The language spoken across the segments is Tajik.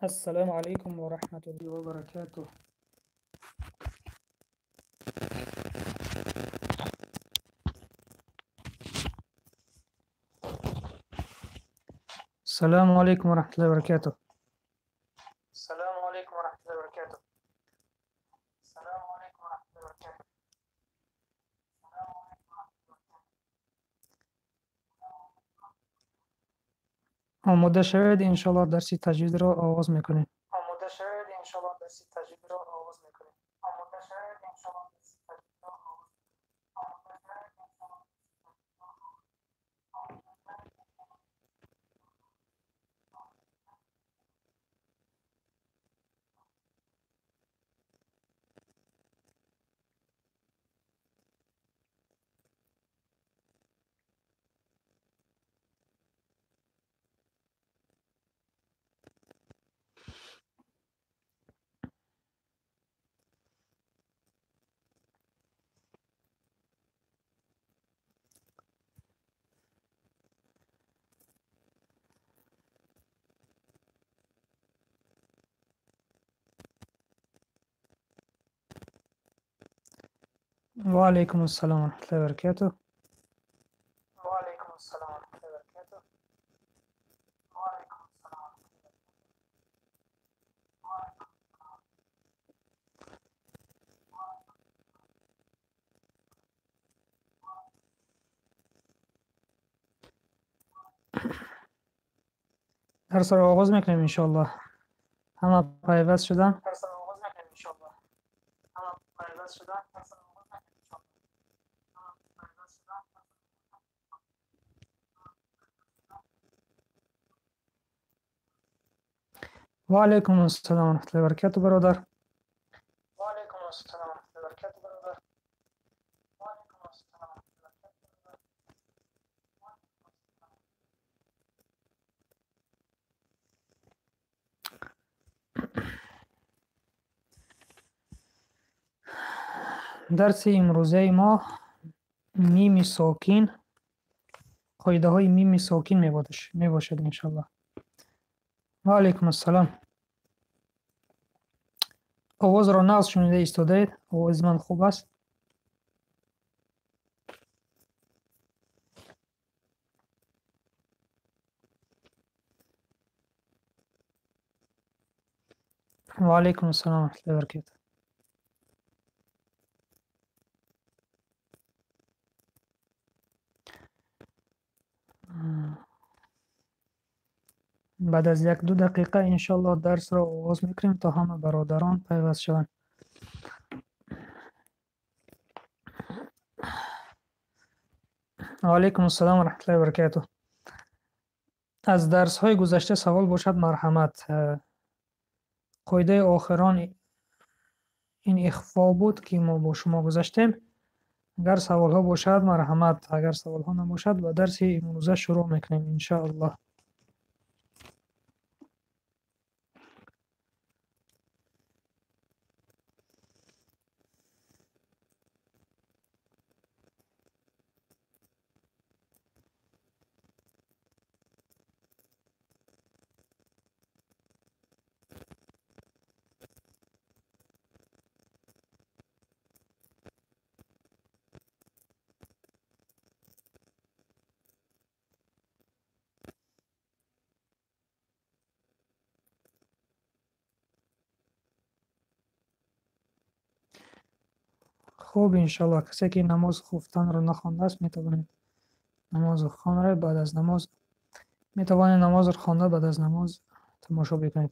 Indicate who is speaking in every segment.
Speaker 1: Ассалому алайкум ва раҳматуллоҳи ва баракатуҳ. Ассалому алайкум ва раҳматуллоҳи ва баракатуҳ. Ассалому алайкум ва раҳматуллоҳи ва баракатуҳ. Ассалому алайкум ва раҳматуллоҳи ва баракатуҳ. Омода шавед, иншоаллоҳ дарси таҷвидро оғоз мекунем. Омода шавед, иншоаллоҳ дарси таҷвидро оғоз мекунем. Омода шавед, иншоаллоҳ дарси таҷвидро оғоз мекунем. Омода шавед, иншоаллоҳ дарси таҷвидро оғоз Ва алайкум ассалом ва раҳматуллоҳи ва баракатуҳ. Ва алайкум ассалом ва раҳматуллоҳи ва баракатуҳ. Ва алайкум ассалом ва раҳматуллоҳи ва баракатуҳ. Дарсро оғоз мекунем иншоаллоҳ. Ҳама пайваст шуданд? Дарсро оғоз мекунем иншоаллоҳ. Ҳама пайваст шуданд? Дарсро оғоз мекунем иншоаллоҳ. Ҳама пайваст шуданд? Ва алайкум ассалом ва раҳматуллоҳи ва баракатуҳ, бародар. Ва алайкум ассалом ва раҳматуллоҳи ва баракатуҳ, бародар. Ва алайкум ассалом ва раҳматуллоҳи ва баракатуҳ, бародар. Дарси имрӯзаи мо мими сокин, қоидаҳои мими сокин мебошад иншоаллоҳ. Ва алайкум ассалом. Овозро нағз шунида истодаед? Овози ман хуб аст? Ва алайкум ассалом ва раҳматуллоҳи ва баракатуҳ. Баъд аз як-ду дақиқа иншоаллоҳ дарсро оғоз мекунем, то ҳама бародарон пайваст шаванд. Ва алайкум ассалом ва раҳматуллоҳи ва баракатуҳ. Аз дарсҳои гузашта савол бошад, марҳамат. Қоидаи охирон ин ихфо буд, ки мо бо шумо гузаштем. Агар саволҳо бошад, марҳамат. Агар саволҳо набошад, ба дарси имрӯза шурӯъ мекунем иншоаллоҳ. Хуб, иншоаллоҳ, касе ки намоз хуфтанро нахондааст, метавонед намозро хонда, баъд аз намоз метавонед намозро хонда, баъд аз намоз тамошо бикунед.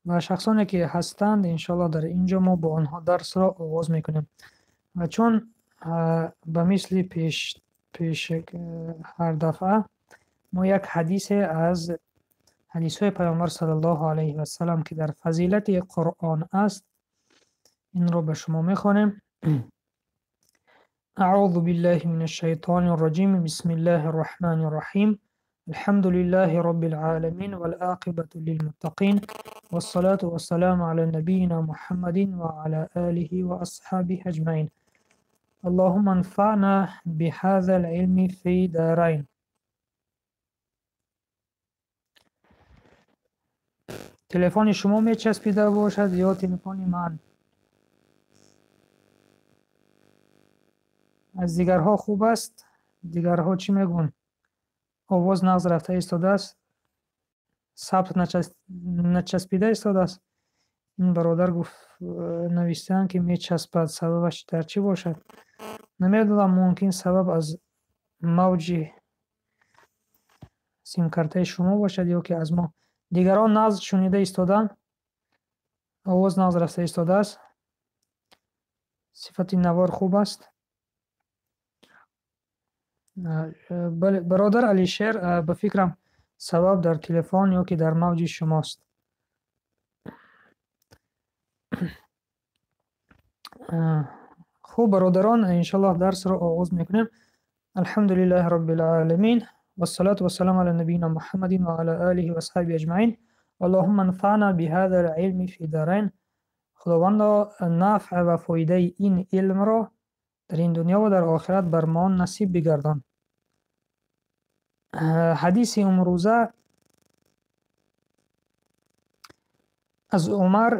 Speaker 1: Ва шахсоне ки ҳастанд, иншоаллоҳ дар ин ҷо мо бо онҳо дарсро оғоз мекунем. Ва чун ба мисли пеш ҳар дафъа мо як ҳадисе аз ҳадисҳои Паёмбар саллаллоҳу алайҳи васаллам, ки дар фазилати Қуръон аст, инро ба шумо мехонем. أعوذ بالله من الشيطان الرجيم. بسم الله الرحمن الرحيم. الحمد لله رب العالمين والعاقبة للمتقين والصلاة والسلام على نبينا محمد وعلى آله وأصحابه أجمعين. اللهم انفعنا بهذا العلم في دارين. Телефони шумо мечаспида бошад ё телефони ман? Аз дигарҳо хуб аст? Дигарҳо чӣ мегӯянд? Овоз нағз рафта истодааст? Сабт начаспида истодааст? Ин бародар гуфт, навиштаанд, ки мечаспад. Сабабаш дар чӣ бошад? Намедонам, мумкин сабаб аз мавҷи симкартаи шумо бошад ё ки аз мо. Дигарон нағз шунида истоданд? Овоз нағз рафта истодааст? Сифати навор хуб аст? Бале, бародар Алишер, ба фикрам, сабаб дар телефон ё ки дар мавҷи шумост. Хуб, бародарон, иншаллоҳ дарсро оғоз мекунем. Алҳамдулиллаҳи роббил оламин, вассалату вассаламу ала набийина Муҳаммадин ва ала олиҳи ва асҳобиҳи аҷмаин. Аллоҳумма анфаъна биҳазал илми фи дарайн. Худовандо, нафъ ва фоидаи ин илмро дар ин дунё ва дар охират бар мо насиб бигардон. Ҳадиси имрӯза аз Умар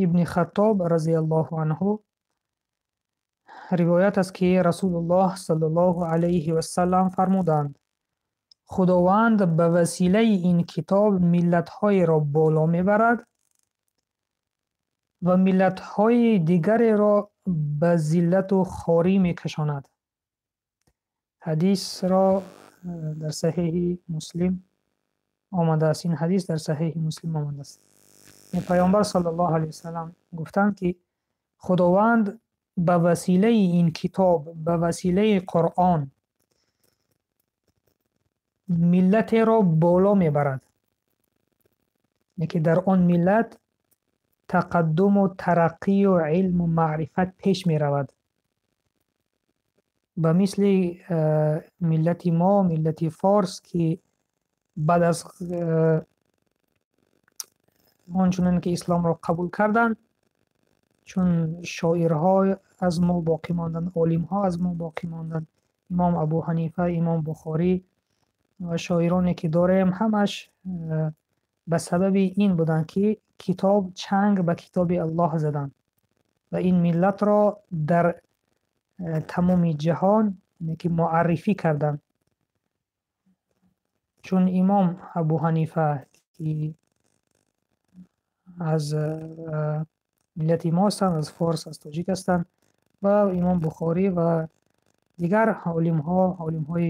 Speaker 1: ибни Хаттоб разияллоҳу анҳу ривоят аст, ки Расулуллоҳ саллаллоҳу алайҳи вассалам фармуданд: Худованд ба василаи ин китоб миллатҳоеро боло мебарад ва миллатҳои дигареро ба зиллату хорӣ мекашонад. Ҳадисро дар Саҳеҳи Муслим омадааст. Ин ҳадис дар Саҳеҳи Муслим омадааст. Пайғамбар саллаллоҳу алайҳи вассалам гуфтанд, ки Худованд ба василаи ин китоб, ба василаи Қуръон миллатеро боло мебарад, яке дар он миллат тақаддуму тараққию илму маърифат пеш меравад. Ба мисли миллати мо, миллати форс, ки баъд аз он чунон ки исломро қабул карданд, чун шоирҳо аз мо боқӣ монданд, олимҳо аз мо боқӣ монданд, имом Абу Ҳанифа, имом Бухорӣ ва шоироне ки дорем, ҳамаш ба сабаби ин буданд, ки китоб чанг ба китоби Аллоҳ заданд ва ин миллатро дар тамоми ҷаҳон ки муаррифӣ карданд. Чун имом Абу Ҳанифа, ки аз миллати мо ҳастанд, аз форс, аз тоҷик ҳастанд, ва имом Бухорӣ ва дигар олимҳо, олимҳои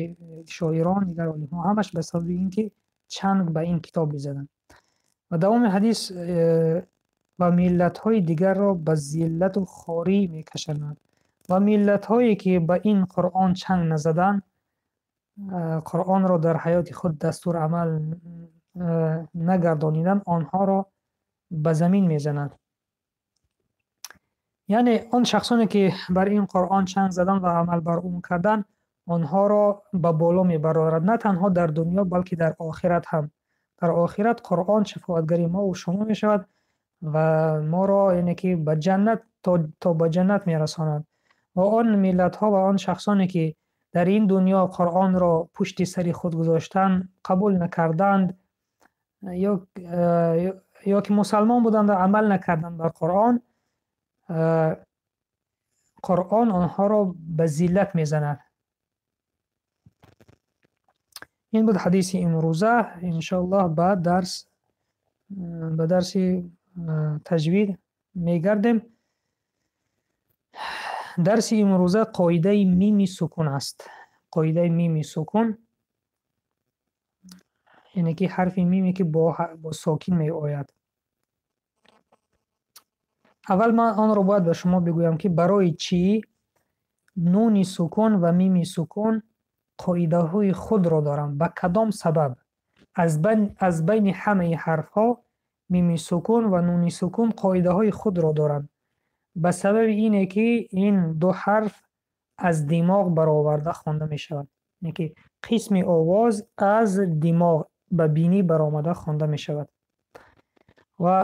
Speaker 1: шоирон, дигар олимҳо, ҳамаш ба сабаби ин ки чанг ба ин китоб мезаданд. Ва давоми ҳадис ва миллатҳои дигарро ба зиллату хорӣ мекашонад ва миллатҳое ки ба ин Қуръон чанг назаданд, Қуръонро дар ҳаёти худ дастур амал нагардониданд, онҳоро ба замин мезананд. Яъне он шахсоне ки бар ин Қуръон чанг заданд ва амал бар он карданд, онҳоро ба боло мебарорад, на танҳо дар дунё, балки дар охират ҳам. Дар охират Қуръон шафоатгари мо ва шумо мешавад ва моро, яъне ки ба ҷаннат, то ба ҷаннат мерасонад. Ва он миллатҳо ва он шахсоне ки дар ин дунё Қуръонро пушти сари худ гузоштанд, қабул накарданд, ё ки мусалмон буданд ва амал накарданд бар Қуръон, Қуръон онҳоро ба зиллат мезанад. Ин буд ҳадиси имрӯза. Иншоаллоҳ ба дарси таҷвид мегардем. Дарси имрӯза қоидаи мими сукун аст. Қоидаи мими сукун, яъне ки ҳарфи миме ки бо сокин меояд. Аввал ман онро бояд ба шумо бигӯям, ки барои чӣ нуни сукун ва мими сукун қоидаҳои худро доранд, ба кадом сабаб аз байни ҳамаи ҳарфҳо мими сукун ва нуни сукун қоидаҳои худро доранд. Ба сабаби ине ки ин ду ҳарф аз димоғ бароварда хонда мешавад, яъне ки қисми овоз аз димоғ ба бинӣ баромада хонда мешавад. Ва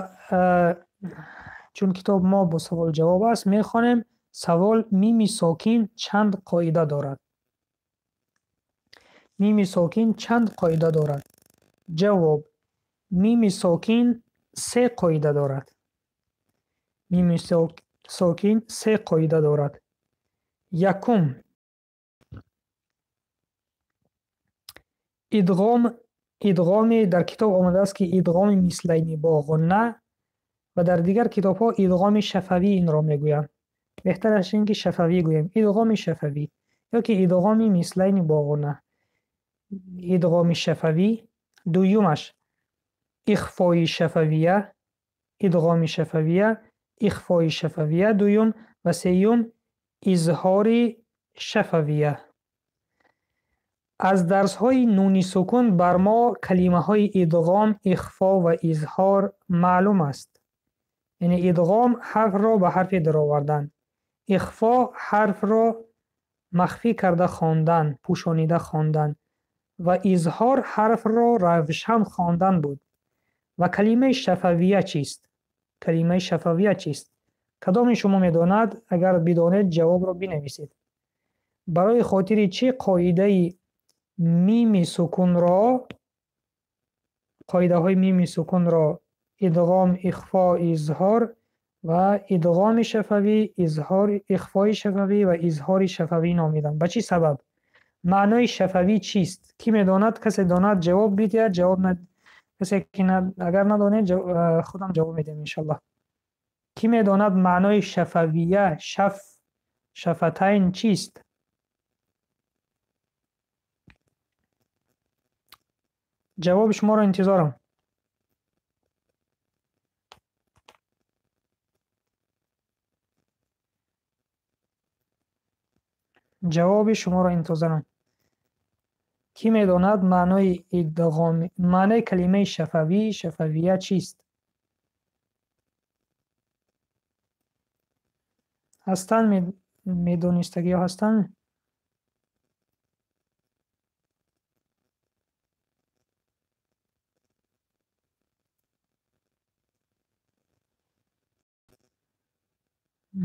Speaker 1: чун китоб мо бо савол ҷавоб аст, мехонем савол: мими сокин чанд қоида дорад? Мими сокин чанд қоида дорад? Ҷавоб: мими сокин се қоида дорад. Мими сокин се қоида дорад. Якум: идғом, идғоми дар китоб омадааст, ки идғоми мислайни бо ғунна, ва дар дигар китобҳо идғоми шафавӣ инро мегӯянд. Беҳтараш ин ки шафавӣ гӯем, идғоми шафавӣ ё ки идғоми мислайни бо ғунна. Идғоми шафавӣ. Дуюмаш ихфои шафавия, идғоми шафавия, ихфои шафавия дуюм, ва сеюм изҳори шафавия. Аз дарсҳои нуни сукун бар мо калимаҳои идғом, ихфо ва изҳор маълум аст. Яъне идғом ҳарфро ба ҳарфе даровардан, ихфо ҳарфро махфӣ карда хондан, пӯшонида хондан, ва изҳор ҳарфро равшан хондан буд. Ва калимаи шафавия чист? Калимаи шафавия чист? Кадоми шумо медонад? Агар бидонед, ҷавобро бинависед. Барои хотири чӣ қоидаи мими сукунро, қоидаҳои мими сукунро идғом, ихфо, изҳор ва идғоми шафавӣ, изҳор, ихфои шафавӣ ва изҳори шафавӣ номиданд? Ба чӣ сабаб? Маънои шафавӣ чист? Кӣ медонад? Касе донад, ҷавоб бидиҳад, ҷавоб на... касе ки агар надонед, худам ҷавоб медиҳам, иншаллоҳ. Кӣ медонад маънои шафавия, шаф, шафатайн чист? Ҷавоби шуморо интизорам. Ҷавоби шуморо интизорам. Кӣ медонад маънои идғом, маънои калимаи шафавӣ, шафавия чист? Ҳастанд медонистагиҳо ҳастанд?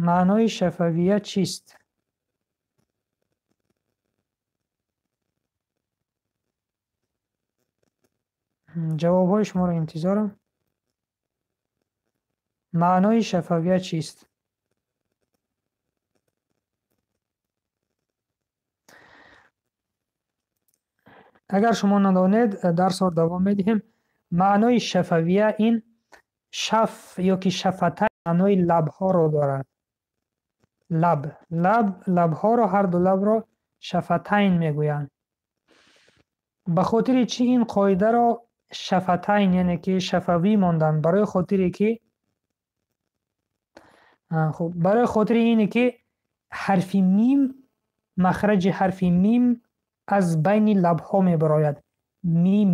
Speaker 1: Маънои шафавия чист? Ҷавобҳои шуморо интизорам. Маънои шафавия чист? Агар шумо надонед, дарсро давом медиҳем. Маънои шафавия ин шаф ё ки шафата маънои лабҳоро дорад. Лаб, лаб, лабҳоро, ҳар ду лабро шафатайн мегӯянд. Ба хотири чӣ ин қоидаро шафатайн, яъне ки шафавӣ монданд? Барои хотире ки хуб, барои хотири ине ки ҳарфи мим, махраҷи ҳарфи мим аз байни лабҳо мебарояд. Мим,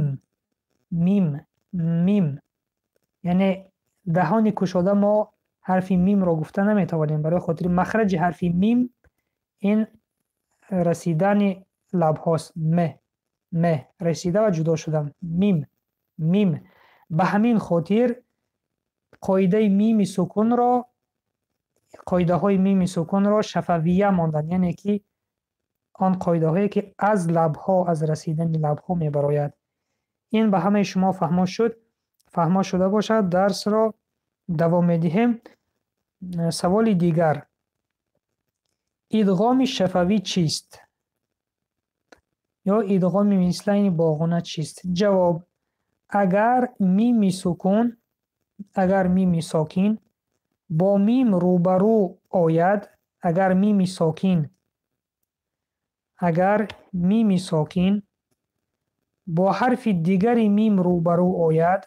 Speaker 1: мим, мим. Яъне даҳони кушода мо ҳарфи мимро гуфта наметавонем. Барои хотири махраҷи ҳарфи мим ин расидани лабҳост. М, м, расида ва ҷудо шудан. Мим, мим. Ба ҳамин хотир қоидаи мими сукунро, қоидаҳои мими сукунро шафавия монданд, яъне ки он қоидаҳое ки аз лабҳо, аз расидани лабҳо мебарояд. Ин ба ҳамаи шумо фаҳмо шуд? Фаҳмо шуда бошад, дарсро давом медиҳем. Саволи дигар. Идғоми шафавӣ чист? Ё идғоми мислайни бо ғунна чист? Ҷавоб: агар мими сукун, агар мими сокин бо мим рӯбарӯ ояд, агар мими сокин, агар мими сокин бо ҳарфи дигари мим рӯбарӯ ояд,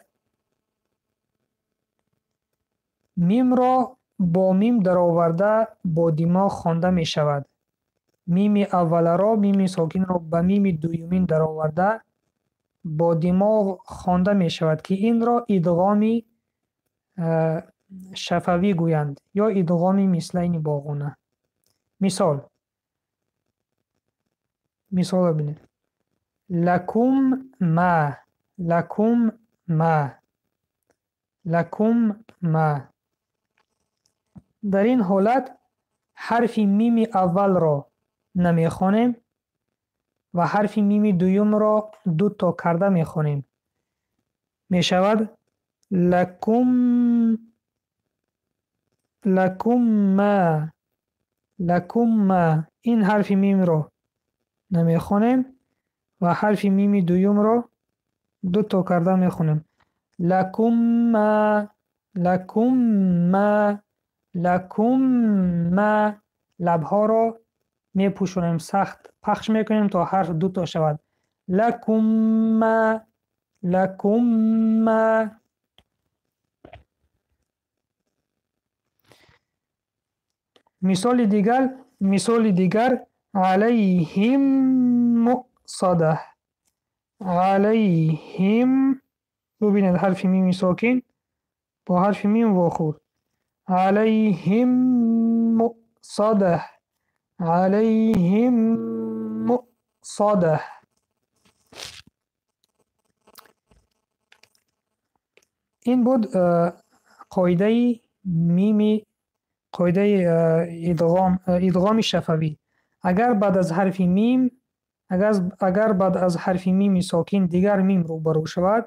Speaker 1: мимро бо мим дароварда бо димоғ хонда мешавад. Мими авваларо, мими сокинро ба мими дуюмин дароварда бо димоғ хонда мешавад, ки инро идғоми шафавӣ гӯянд ё идғоми мислайни бо ғунна. Мисол. Мисолро бинед. Лакум ма, лакум ма, лакум ма. Дар ин ҳолат ҳарфи мими аввалро намехонем ва ҳарфи мими дуюмро дуто карда мехонем. Мешавад Лакум, лакумма, лакумма. Ин ҳарфи мимро намехонем ва ҳарфи мими дуюмро дуто карда мехонем. Лакумма, лакумма, лакумма. Лабҳоро мепӯшонем, сахт пахш мекунем, то ҳарф дуто шавад. Лакумма, лакумма. Мисоли дигар, мисоли дигар: алайҳим муъсада. Алайҳим. Бубинед, ҳарфи мими сокин бо ҳарфи мим вохӯрд. Алайҳим муъсада, алайҳим муъсада. Ин буд қоидаи мими, қоидаи идғом, идғоми шафавӣ. Агар баъд аз ҳарфи мим, агар баъд аз ҳарфи мими сокин дигар мим рӯбарӯ шавад,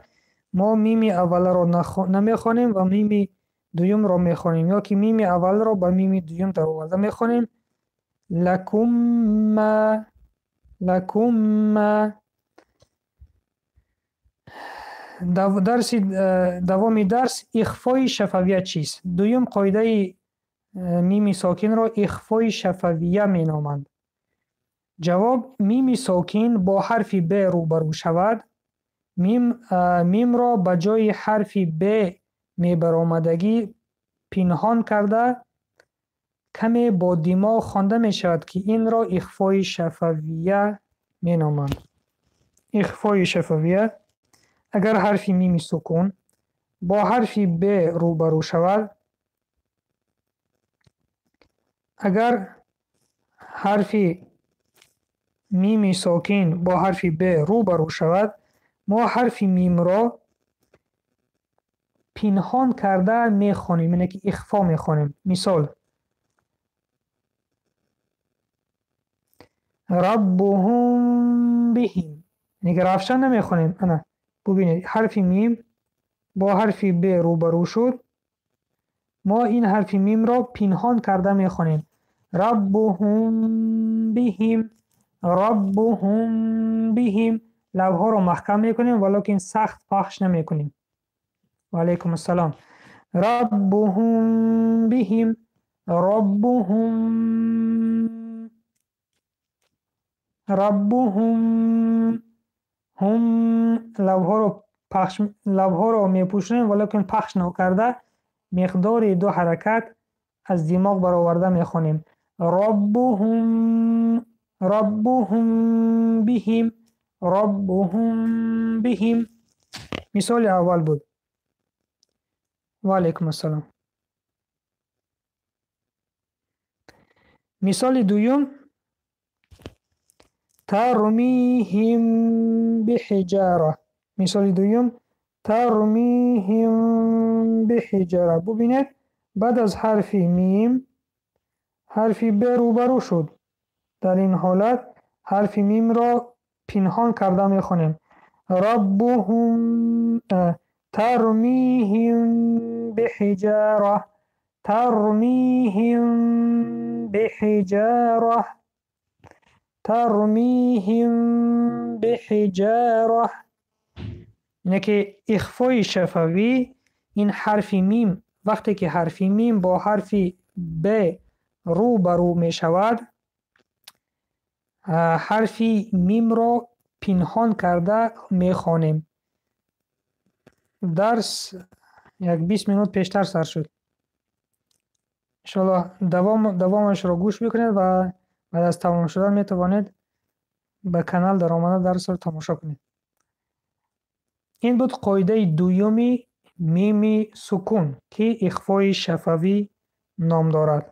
Speaker 1: мо мими авваларо намехонем ва мими дуюмро мехонем, ё ки мими аввалро ба мими дуюм дароварда мехонем. Лакумма, лакумма. Дарси, давоми дарс: ихфои шафавия чист? Дуюм қоидаи мими сокинро ихфои шафавия меноманд. Ҷавоб: мими сокин бо ҳарфи б рӯбарӯ шавад, мимро ба ҷои ҳарфи б мебаромадагӣ пинҳон карда, каме бо димоғ хонда мешавад, ки инро ихфои шафавия меноманд. Ихфои шафавия: агар ҳарфи мими сукун бо ҳарфи б рӯбарӯ шавад, агар ҳарфи мими сокин бо ҳарфи б рӯбарӯ шавад, мо ҳарфи мимро пинҳон карда мехонем, яъне ки ихфо мехонем. Мисол: раббуҳум биҳим. Яъне ки равшан намехонем. Ана, бубинед, ҳарфи мим бо ҳарфи б рӯбарӯ шуд, мо ин ҳарфи мимро пинҳон карда мехонем. Раббуҳум биҳим, раббуҳум биҳим. Лабҳоро маҳкам мекунем, валекин сахт пахш намекунем. Ва алайкум ассалом. Раббуҳум биҳим, раббуҳум, раббуҳум, ҳум. Лабҳоро пахш, лабҳоро мепӯшонем, валекин пахш накарда, миқдори ду ҳаракат аз димоғ бароварда мехонем. Раббуҳум, раббуҳум биҳим, раббуҳум биҳим. Мисоли аввал буд. Ва алайкум ассалом. Мисоли дуюм: тармиҳим биҳиҷара. Мисоли дуюм: тармиҳим биҳиҷара. Бубинед, баъд аз ҳарфи мим ҳарфи б рӯбарӯ шуд. Дар ин ҳолат ҳарфи мимро пинҳон карда мехонем. Раббуҳум, тармиҳим биҳиҷара, тармиҳим биҳиҷара, тармиҳим биҳиҷара. Яъне ки ихфои шафавӣ ин ҳарфи мим, вақте ки ҳарфи мим бо ҳарфи б рӯбарӯ мешавад, ҳарфи мимро пинҳон карда мехонем. Дарс як 20 минут пештар сар шуд. Иншоаллоҳ, давомашро гӯш бикунед ва баъд аз тамом шудан метавонед ба канал даромада дарсро тамошо кунед. Ин буд қоидаи дуюми мими сукун, ки ихфои шафавӣ ном дорад.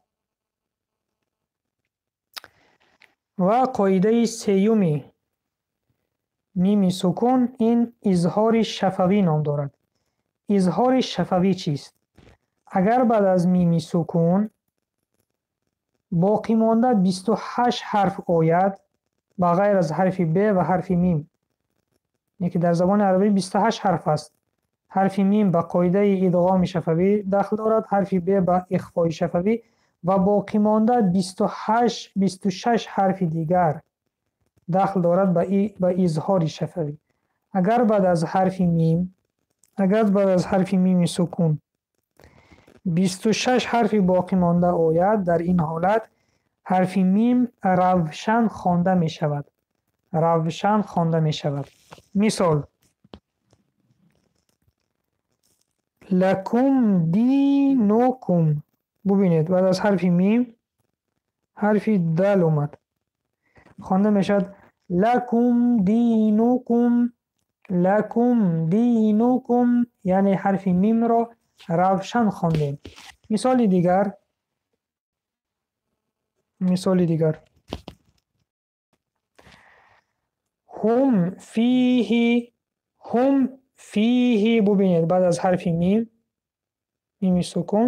Speaker 1: Ва қоидаи сеюми мими сукун ин изҳори шафавӣ ном дорад. Изҳори шафавӣ чист? Агар баъд аз мими сукун боқимонда 28 ҳарф ояд, ба ғайр аз ҳарфи б ва ҳарфи мим, яке дар забони арабӣ 28 ҳарф аст. Ҳарфи мим ба қоидаи идғоми шафавӣ дахл дорад, ҳарфи б ба ихфои шафавӣ ва боқимонда 28, 26 ҳарфи дигар дахл дорад ба изҳори шафавӣ. Агар баъд аз ҳарфи мим, агар баъд аз ҳарфи мими сукун 26 ҳарфи боқимонда ояд, дар ин ҳолат ҳарфи мим равшан хонда мешавад. Равшан хонда мешавад. Мисол: лакум динукум. Бубинед, баъд аз ҳарфи мим ҳарфи дал омад. Хонда мешавад лакум динукум, лакум динукум, яъне ҳарфи мимро равшан хондем. Мисоли дигар, мисоли дигар. Ҳум фиҳи, ҳум фиҳи. Бубинед, баъд аз ҳарфи мим, мими сукун,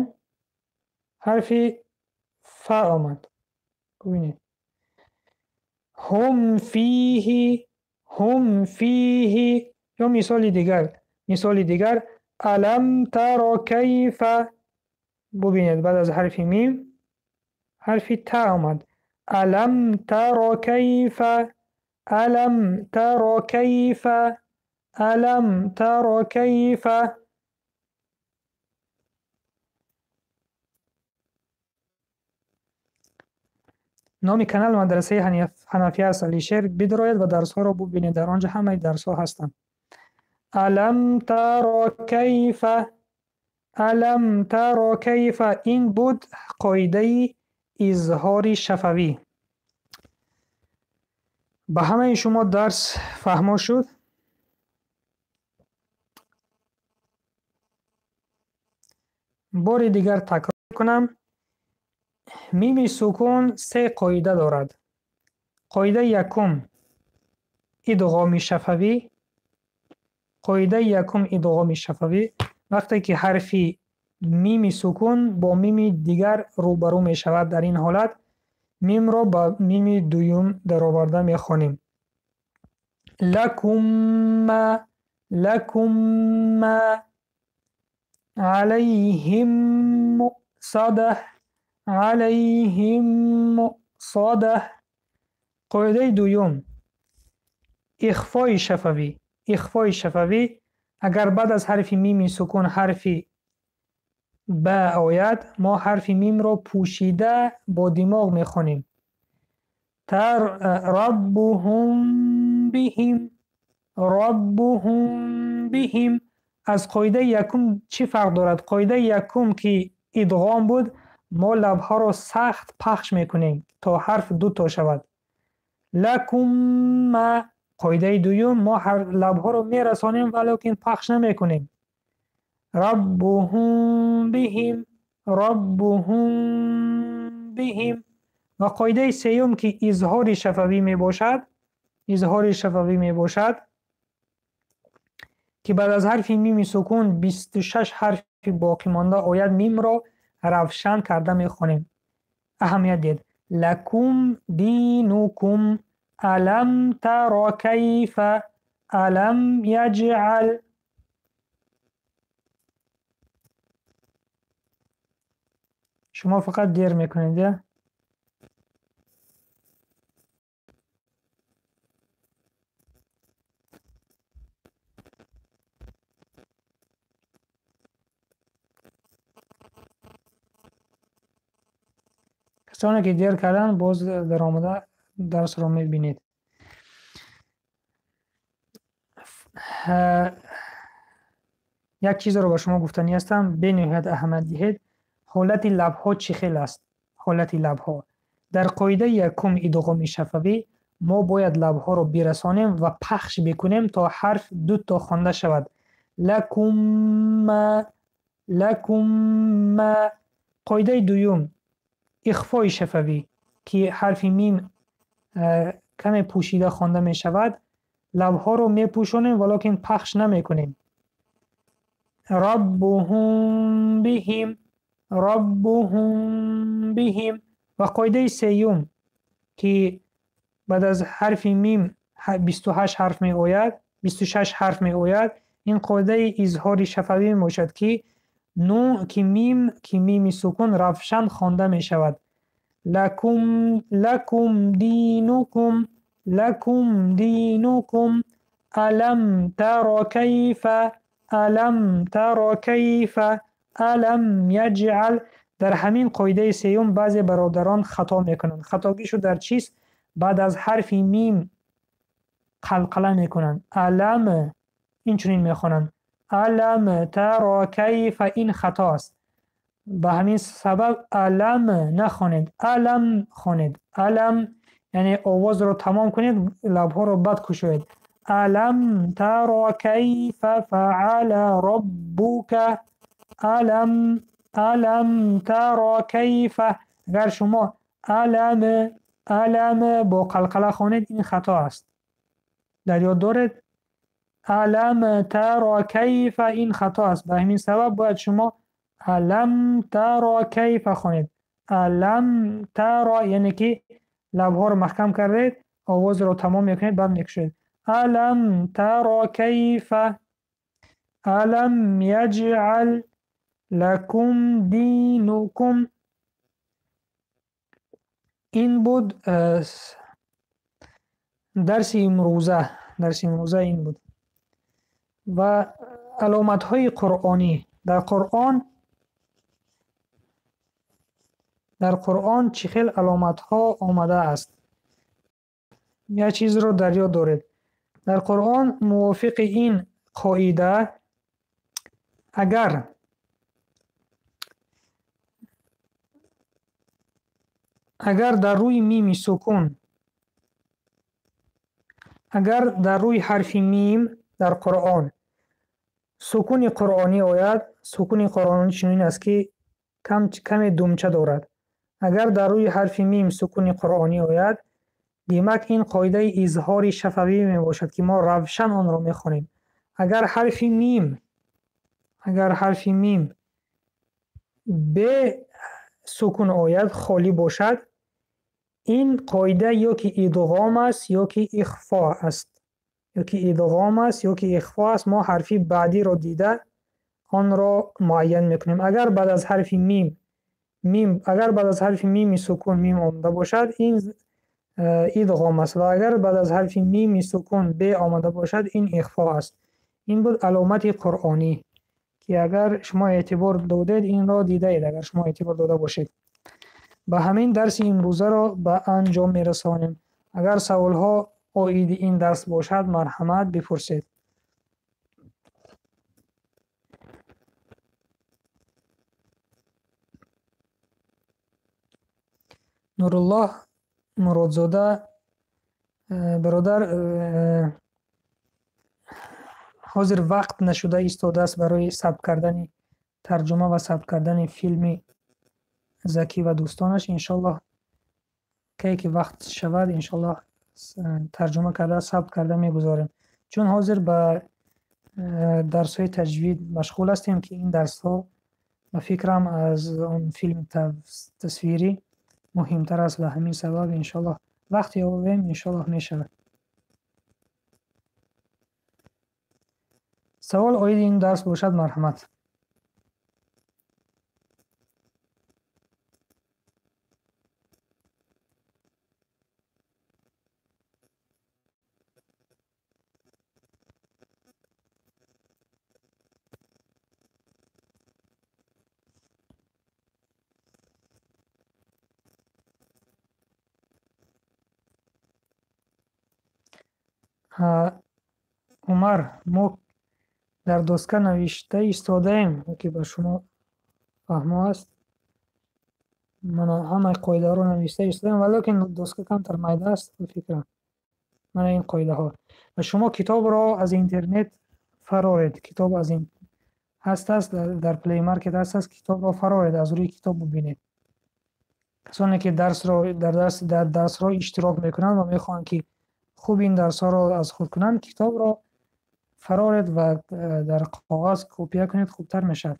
Speaker 1: ҳарфи фа омад. Бубинед. Ҳум фиҳи, ҳум фиҳи. Ё мисоли дигар, мисоли дигар алам тара кайфа. Бубинед, баъд аз ҳарфи мим ҳарфи та омад. Алам тара кайфа, алам тара кайфа, алам тара кайфа. Номи канал Мадрасаи Ҳанафия аст, Алишер. Бидроед ва дарсҳоро бубинед, дар он ҷо ҳамаи дарсҳо ҳастанд. Алам тара кайфа, алам тара кайфа. Ин буд қоидаи изҳори шафавӣ. Ба ҳамаи шумо дарс фаҳмо шуд? Бори дигар такрор мекунам. Мими сукун се қоида дорад. Қоидаи якум идғоми шафавӣ. Қоидаи якум идғоми шафавӣ. Вақте ки ҳарфи мими сукун бо мими дигар рӯбарӯ мешавад, дар ин ҳолат мимро ба мими дуюм дароварда мехонем. Лакумма, лакумма, алайҳим мусадаҳ, алайҳим мусадаҳ. Қоидаи дуюм ихфои шафавӣ. Ихфои шафавӣ агар баъд аз ҳарфи мими сукун ҳарфи ба ояд, мо ҳарфи мимро пӯшида бо димоғ мехонем. Тар раббуҳум биҳим, раббуҳум биҳим. Аз қоидаи якум чӣ фарқ дорад? Қоидаи якум ки идғом буд, мо лабҳаро сахт пахш мекунем, то ҳарф дуто шавад. Лакумма. Қоидаи дуюм мо лабҳоро мерасонем, валекин пахш намекунем. Раббуҳум биҳим, раббуҳум биҳим. Ва қоидаи сеюм ки изҳори шафавӣ мебошад, изҳори шафавӣ мебошад, ки баъд аз ҳарфи мими сукун 26 ҳарфи боқимонда ояд, мимро равшан карда мехонем. Аҳамият диҳед. Лакум динукум, алам тара кайфа, алам яҷъал. Шумо фақат дер мекунед, я? Касоне ки дер карданд, боз даромада дарсро мебинед. Як чизро ба шумо гуфтанӣ ҳастам, бениҳоят аҳамият диҳед. Ҳолати лабҳо чӣ хел аст? Ҳолати лабҳо. Дар қоидаи якум идғоми шафавӣ мо бояд лабҳоро бирасонем ва пахш бикунем, то ҳарф дуто хонда шавад. Лакумма, лакумма. Қоидаи дуюм ихфои шафавӣ, ки ҳарфи мим каме пӯшида хонда мешавад, лабҳоро мепӯшонем, валекин пахш намекунем. Раббуҳум биҳим, раббуҳум биҳим. Ва қоидаи сеюм ки баъд аз ҳарфи мим 28 ҳарф меояд, 26 ҳарф меояд, Ин қоидаи изҳори шафавӣ мебошад, ки ну ки мим, ки мими сукун равшан хонда мешавад. Лакум, лакум динукум, лакум динукум, алам тара кайфа, алам тара кайфа, алам яҷъал. Дар ҳамин қоидаи сеюм баъзе бародарон хато мекунанд. Хатогишу дар чист? Баъд аз ҳарфи мим қалқала мекунанд. Алам инчунин мехонанд. Алам тара кайфа, ин хато аст. Ба ҳамин сабаб алам нахонед, алам хонед. Алам яъне овозро тамом кунед, лабҳоро бад кушоед. Алам тара кайфа фаала роббука, алам, алам тара кайфа. Агар шумо алам, алам бо қалқала хонед, ин хато аст. Дар ёд доред? Алам тара кайфа, ин хато аст. Ба ҳамин сабаб бояд шумо алам тара кайфа хонед. Алам тара яъне ки лабҳоро маҳкам кардед, овозро тамом мекунед, баъд мекушоед. Алам тара кайфа, алам яҷъал лакум динукум. Ин буд дарси имрӯза. Дарси имрӯза ин буд. Ва аломатҳои қуръонӣ. Дар Қуръон чӣ хел аломатҳо омадааст? Як чизро дар ёд доред. Дар Қуръон мувофиқи ин қоида агар дар рӯи мими сукун, агар дар рӯи ҳарфи мим дар Қуръон сукуни қуръонӣ ояд, сукуни қуръонӣ чунин аст, ки каме думча дорад. Агар дар рӯи ҳарфи мим сукуни қуръонӣ ояд, демак ин қоидаи изҳори шафавӣ мебошад, ки мо равшан онро мехонем. Агар ҳарфи мим, агар ҳарфи мим бе сукун ояд, холӣ бошад, ин қоида ё ки идғом аст, ё ки ихфо аст. Ё ки идғом аст, ё ки ихфо аст. Мо ҳарфи баъдиро дида онро муайян мекунем. Агар баъд аз ҳарфи мим, мим, агар баъд аз ҳарфи мими сукун мим омада бошад, ин идғом аст, ва агар баъд аз ҳарфи мими сукун бе омада бошад, ин ихфо аст. Ин буд аломати қуръонӣ, ки агар шумо эътибор додед, инро дидаед, агар шумо эътибор дода бошед. Ба ҳамин дарси имрӯзаро ба анҷом мерасонем. Агар саволҳо оиди ин дарс бошад, марҳамат бипурсед. Нуруллоҳ Муродзода, бародар, ҳозир вақт нашуда истодааст барои сабт кардани тарҷума ва сабт кардани филми Закӣ ва дӯстонаш. Иншоллоҳ, кае ки вақт шавад, иншоллоҳ тарҷума карда, сабт карда мегузорем. Чун ҳозир ба дарсҳои таҷвид машғул ҳастем, ки ин дарсҳо ба фикрам аз он филми тасвирӣ муҳимтар аст ва ҳамин сабаб иншоллоҳ вақт ёбем, иншоллоҳ мешавад. Савол оиди ин дарс бошад, марҳамат. Умар, мо дар доска навишта истодаем, ки ба шумо фаҳмо аст. Мана ҳамаи қоидаҳоро навишта истодаем, валекин доска камтар майда аст, ба фикрам. Мана ин қоидаҳо. Ва шумо китобро аз интернет фароред. Китоб аз ин ҳаст аст, дар Play Market ҳаст аст, китобро фароред, аз рӯи китоб бубинед. Касоне ки дар дарсро иштирок мекунанд ва мехоҳанд, ки хуб ин дарсҳоро аз худ кунанд, китобро фароред ва дар коғаз копия кунед, хубтар мешавад.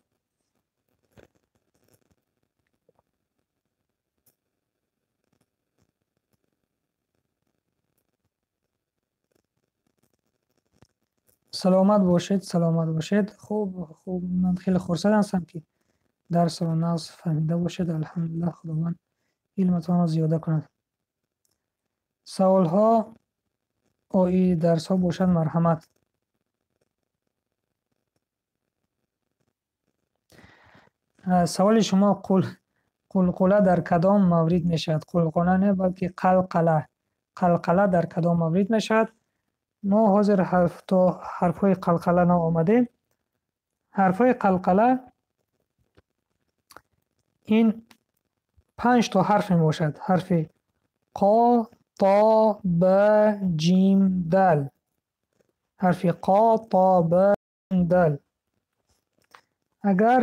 Speaker 1: Саломат бошед, саломат бошед. Хуб, хуб, ман хеле хурсанд ҳастам, ки дарсро нағз фаҳмида бошед. Алҳамдулиллаҳ, Худованд илматонро зиёда кунад. Саволҳо оиди дарсҳо бошад, марҳамат. Саволи шумо қулқула дар кадом маврид мешавад? Қулқула не, балки қалқала. Қалқала дар кадом маврид мешавад? Мо ҳозир то ҳарфҳои қалқала наомадем. Ҳарфҳои қалқала ин 5 то ҳарф мебошад. Ҳарфи қо, то, ба, ҷим, дал. Ҳарфи қо, то, ба, ҷим, дал. Агар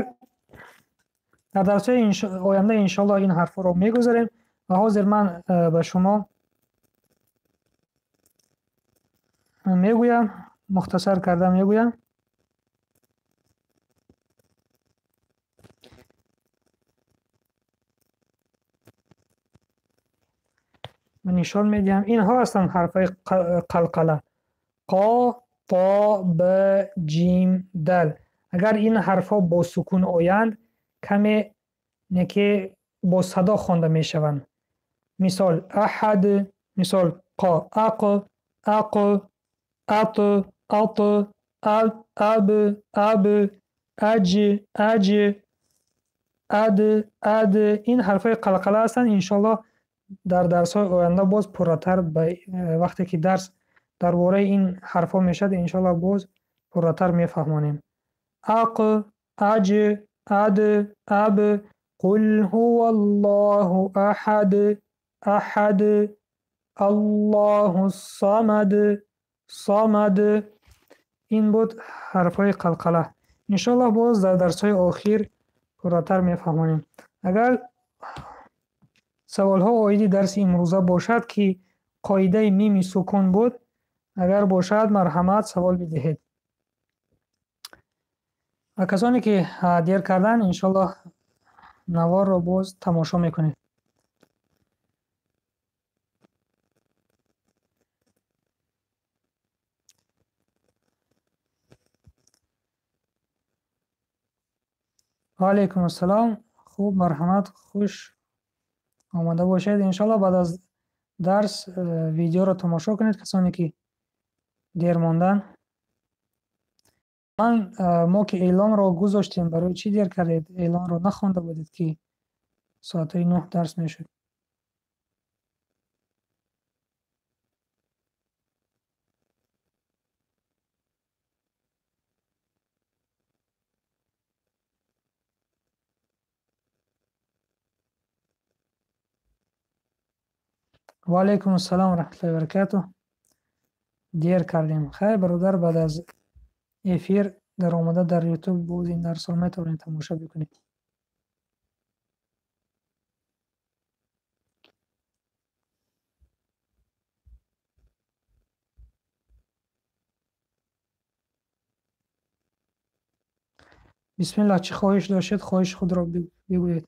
Speaker 1: дар дарсҳои оянда иншоаллоҳ ин ҳарфҳоро мегузарем ва ҳозир ман ба шумо мегӯям, мухтасар карда мегӯям. Ман нишон медиҳам. Инҳо ҳастанд ҳарфҳои қалқала. Қо, то, ба, ҷим, дал. Агар ин ҳарфҳо бо сукун оянд, каме неки бо садо хонда мешаванд. Мисол аҳад, мисол қо, ақ, ақ, ат, ат, аб, аб, аҷ, аҷ, ад, ад. Ин ҳарфҳои қалқала ҳастанд. Иншоаллоҳ дар дарсҳои оянда боз пурратар вақте ки дарс дар бораи ин ҳарфҳо мешавад, иншоаллоҳ боз пурратар мефаҳмонем. Ақ, аҷ, ад, аб. Қул ҳуваллоҳу аҳад, аҳад, Аллоҳу самад, самад. Ин буд ҳарфҳои қалқала. Иншоаллоҳ боз дар дарсҳои охир пурратар мефаҳмонем. Агар саволҳо оиди дарси имрӯза бошад, ки қоидаи мими сукун буд, агар бошад, марҳамат, савол бидиҳед. Ва касоне ки дер карданд, иншоаллоҳ наворро боз тамошо мекунед. Ва алайкум ассалом. Хуб, марҳамат, хуш омада бошед. Иншоаллоҳ баъд аз дарс видеоро тамошо кунед, касоне ки дер монданд. Мо ки эълонро гузоштем, барои чӣ дер кардед? Эълонро нахонда будед, ки соатҳои 9 дарс мешуд. Ва алайкум ассалом ва раҳматуллоҳи ва баракатуҳ. Дер кардем. Хайр, бародар, баъд аз эфир дар омада дар YouTube боз ин дарсро метавонед тамошо бикунед. Бисмиллаҳ, чӣ хоҳиш доштед, хоҳиши худро бигӯед.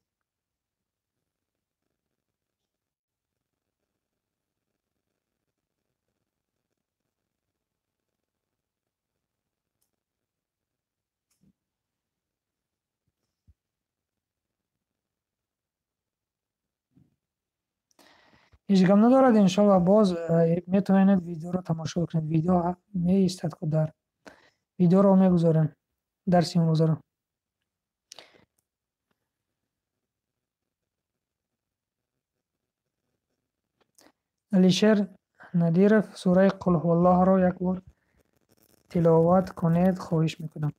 Speaker 1: Ҳеҷ гап надорад, иншоаллоҳ боз метавонед видеоро тамошо кунед. Видео меистад, ку дар видеоро мегузорем, дарси имрӯзаро. Алишер Надиров, сураи Қул ҳуваллоҳро як бор тиловат кунед, хоҳиш мекунам.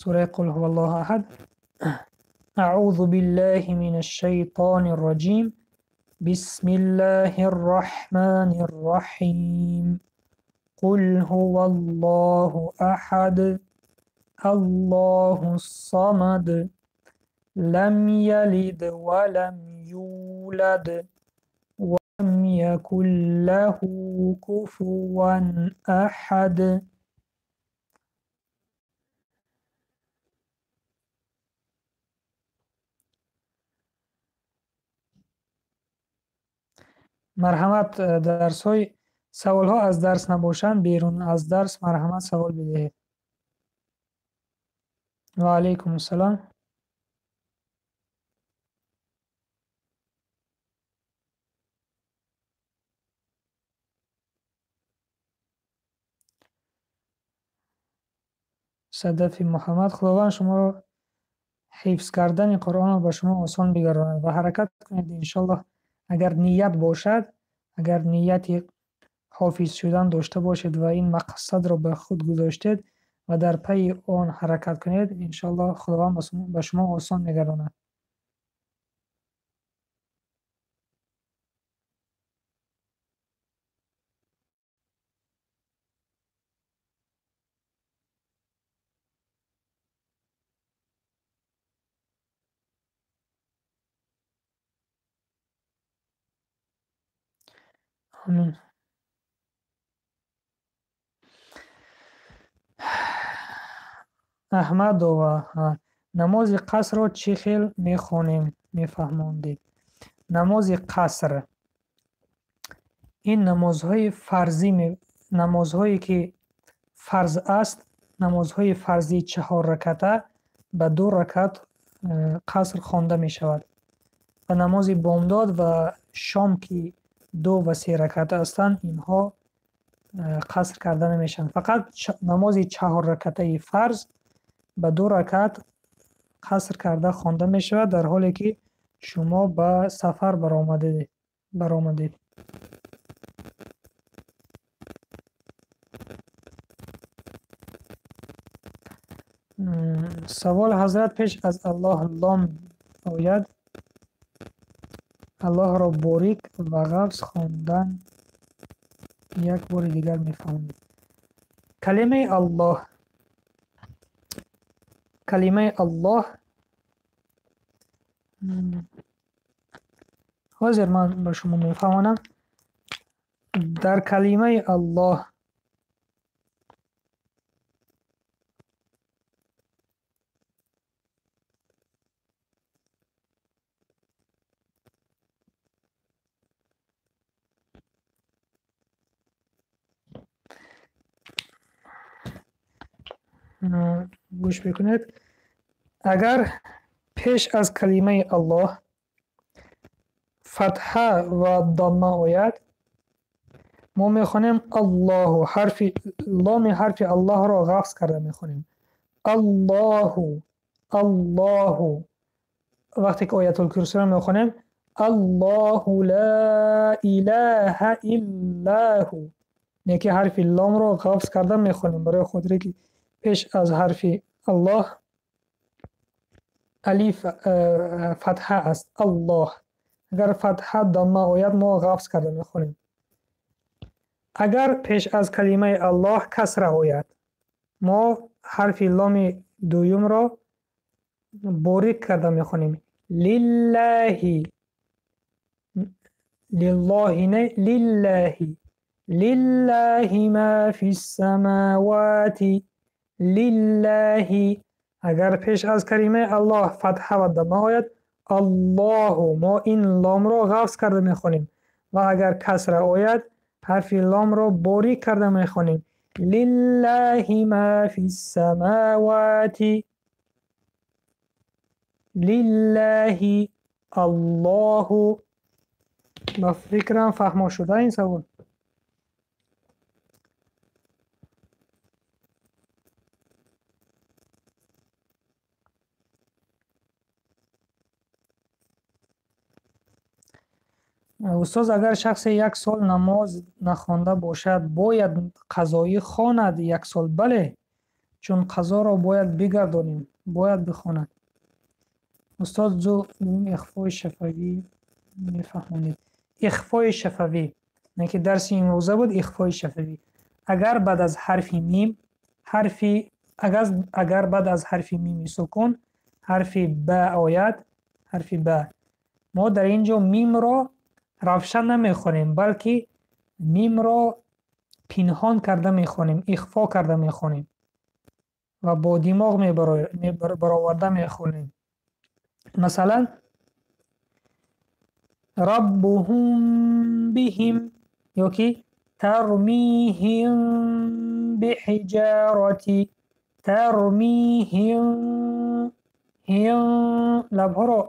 Speaker 1: Сураи Қул ҳуваллоҳу аҳад. أعوذ بالله من الشيطان الرجيم. بسم الله الرحمن الرحيم. قل هو الله أحد، الله الصمد، لم يلد ولم يولد ولم يكن له كفوا أحد. Марҳамат, дарсҳои Саволҳо аз дарс набошанд, берун аз дарс марҳамат савол бидиҳед. Ва алайкум ассалом. Садафи Муҳаммад, Худованд шуморо ҳифз кардани Қуръонро ба шумо осон бигардонад ва ҳаракат кунед, иншаллоҳ, агар ният бошад, агар нияти ҳофиз шудан дошта бошед ва ин мақсадро ба худ гузоштед ва дар пайи он ҳаракат кунед, иншаллоҳ Худованд ба шумо осон мегардонад. Амин. Аҳмадова, намози қасрро чӣ хел мехонем, мефаҳмондед? Намози қаср ин намозҳои фарзӣ, намозҳое ки фарз аст, намозҳои фарзии чаҳор раката ба ду ракат қаср хонда мешавад. Ва намози бомдод ва шом ки ду ва се раката ҳастанд, инҳо қаср карда намешаванд. Фақат намози чаҳор ракатаи фарз ба ду ракат қаср карда хонда мешавад, дар ҳоле ки шумо ба сафар баромадед. Савол: ҳазрат, пеш аз Аллоҳ лом ояд, Аллоҳро борик ва ғафз хондан як бори дигар мефаҳмонед. Калимаи Аллоҳ, калимаи Аллоҳ, ҳозир ман ба шумо мефаҳмонам. Дар калимаи Аллоҳ гӯш бикунед. Агар пеш аз калимаи Аллоҳ фатҳа ва дамма ояд, мо мехонем Аллоҳу, ҳарфи ломи ҳарфи Аллоҳро ғафз карда мехонем. Аллоҳу, Аллоҳу. Вақте ки Оятулкурсиро мехонем, Аллоҳу ла илаҳа иллаҳу, яке ҳарфи ломро ғафз карда мехонем, барои хотире ки пеш аз ҳарфи Аллоҳ алиф фатҳа аст. Аллоҳ. Агар фатҳа дамма ояд, мо ғафз карда мехонем. Агар пеш аз калимаи Аллоҳ касра ояд, мо ҳарфи ломи дуюмро борик карда мехонем. Лиллаҳи, лиллоҳи не, лиллаҳи, лиллаҳи ма фис самавати, лиллаҳи. Агар пеш аз калимаи Аллоҳ фатҳа ва дамма ояд, Аллоҳу, мо ин ломро ғафз карда мехонем. Ва агар касра ояд, ҳарфи ломро борик карда мехонем. Лиллаҳи ма фис самавати, лиллаҳи, Аллоҳу. Ба фикрам фаҳмо шуда ин савол. Устоз, агар шахсе як сол намоз нахонда бошад, бояд қазоӣ хонад як сол? Бале, чун қазоро бояд бигардонем, бояд бихонад. Устоз, дуюм ихфои шафавӣ мефаҳмонед. Ихфои шафавӣ, не ки дарси имрӯза буд, ихфои шафавӣ. Агар баъд аз ҳарфи мим, ҳарфи, агар, агар баъд аз ҳарфи мими сукун ҳарфи ба ояд, ҳарфи ба, мо дар ин ҷо мимро равшан намехонем, балки мимро пинҳон карда мехонем, ихфо карда мехонем ва бо димоғ бароварда мехонем. Масалан, раббуҳум биҳим ё ки Тармиҳим биҳиҷарати, тармиҳим, ҳим, лабҳоро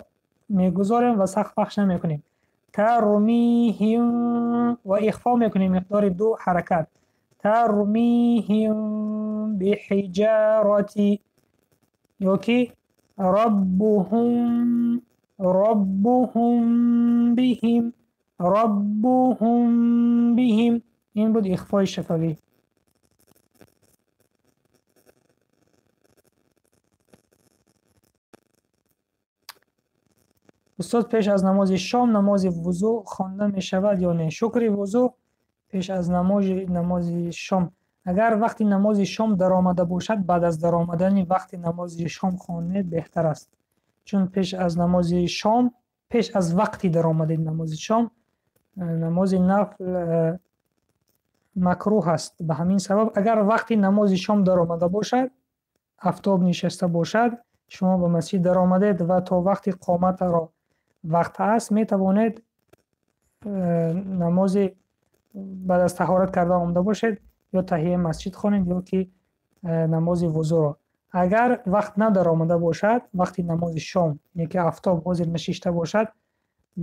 Speaker 1: мегузорем ва сахт пахш намекунем. Тармиҳим ва ихфо мекунем миқдори ду ҳаракат. Тармиҳим биҳиҷарати ёки роббуҳум, роббуҳум биҳим, роббуҳум биҳим. Ин буд ихфои шафавӣ. Устод, пеш аз намози шом намози вузӯ хонда мешавад ё не? Шукри вузӯ пеш аз намози шом. Агар вақти намози шом даромада бошад, баъд аз даромадани вақти намози шом хонед беҳтар аст. Чун пеш аз намози шом, пеш аз вақти даромадани намози шом, намози нафл макрӯҳ аст. Ба ҳамин сабаб агар вақти намози шом даромада бошад, афтоб нишаста бошад, шумо ба масҷид даромадед ва то вақти қоматро вақт аст, метавонед намози баъд аз таҳорат карда омада бошед, ё таҳияи масҷид хонед, ё ки намози вузӯро. Агар вақт надаромада бошад, вақти намози шом, яъне ки афтоб ҳозир нашишта бошад,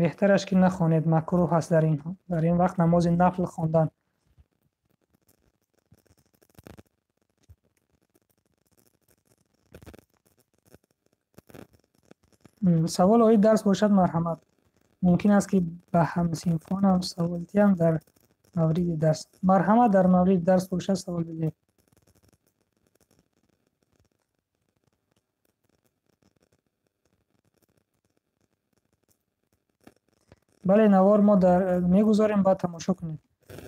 Speaker 1: беҳтар аст ки нахонед, макрӯҳ аст дар ин вақт намози нафл хондан. Савол оид дарс бошад, марҳамат. Мумкин аст ки ба ҳамсинфонам савол диҳам дар мавриди дарс. Марҳамат, дар мавриди дарс бошад савол бидиҳед. Бале, навор мо мегузорем, баъд тамошо кунед.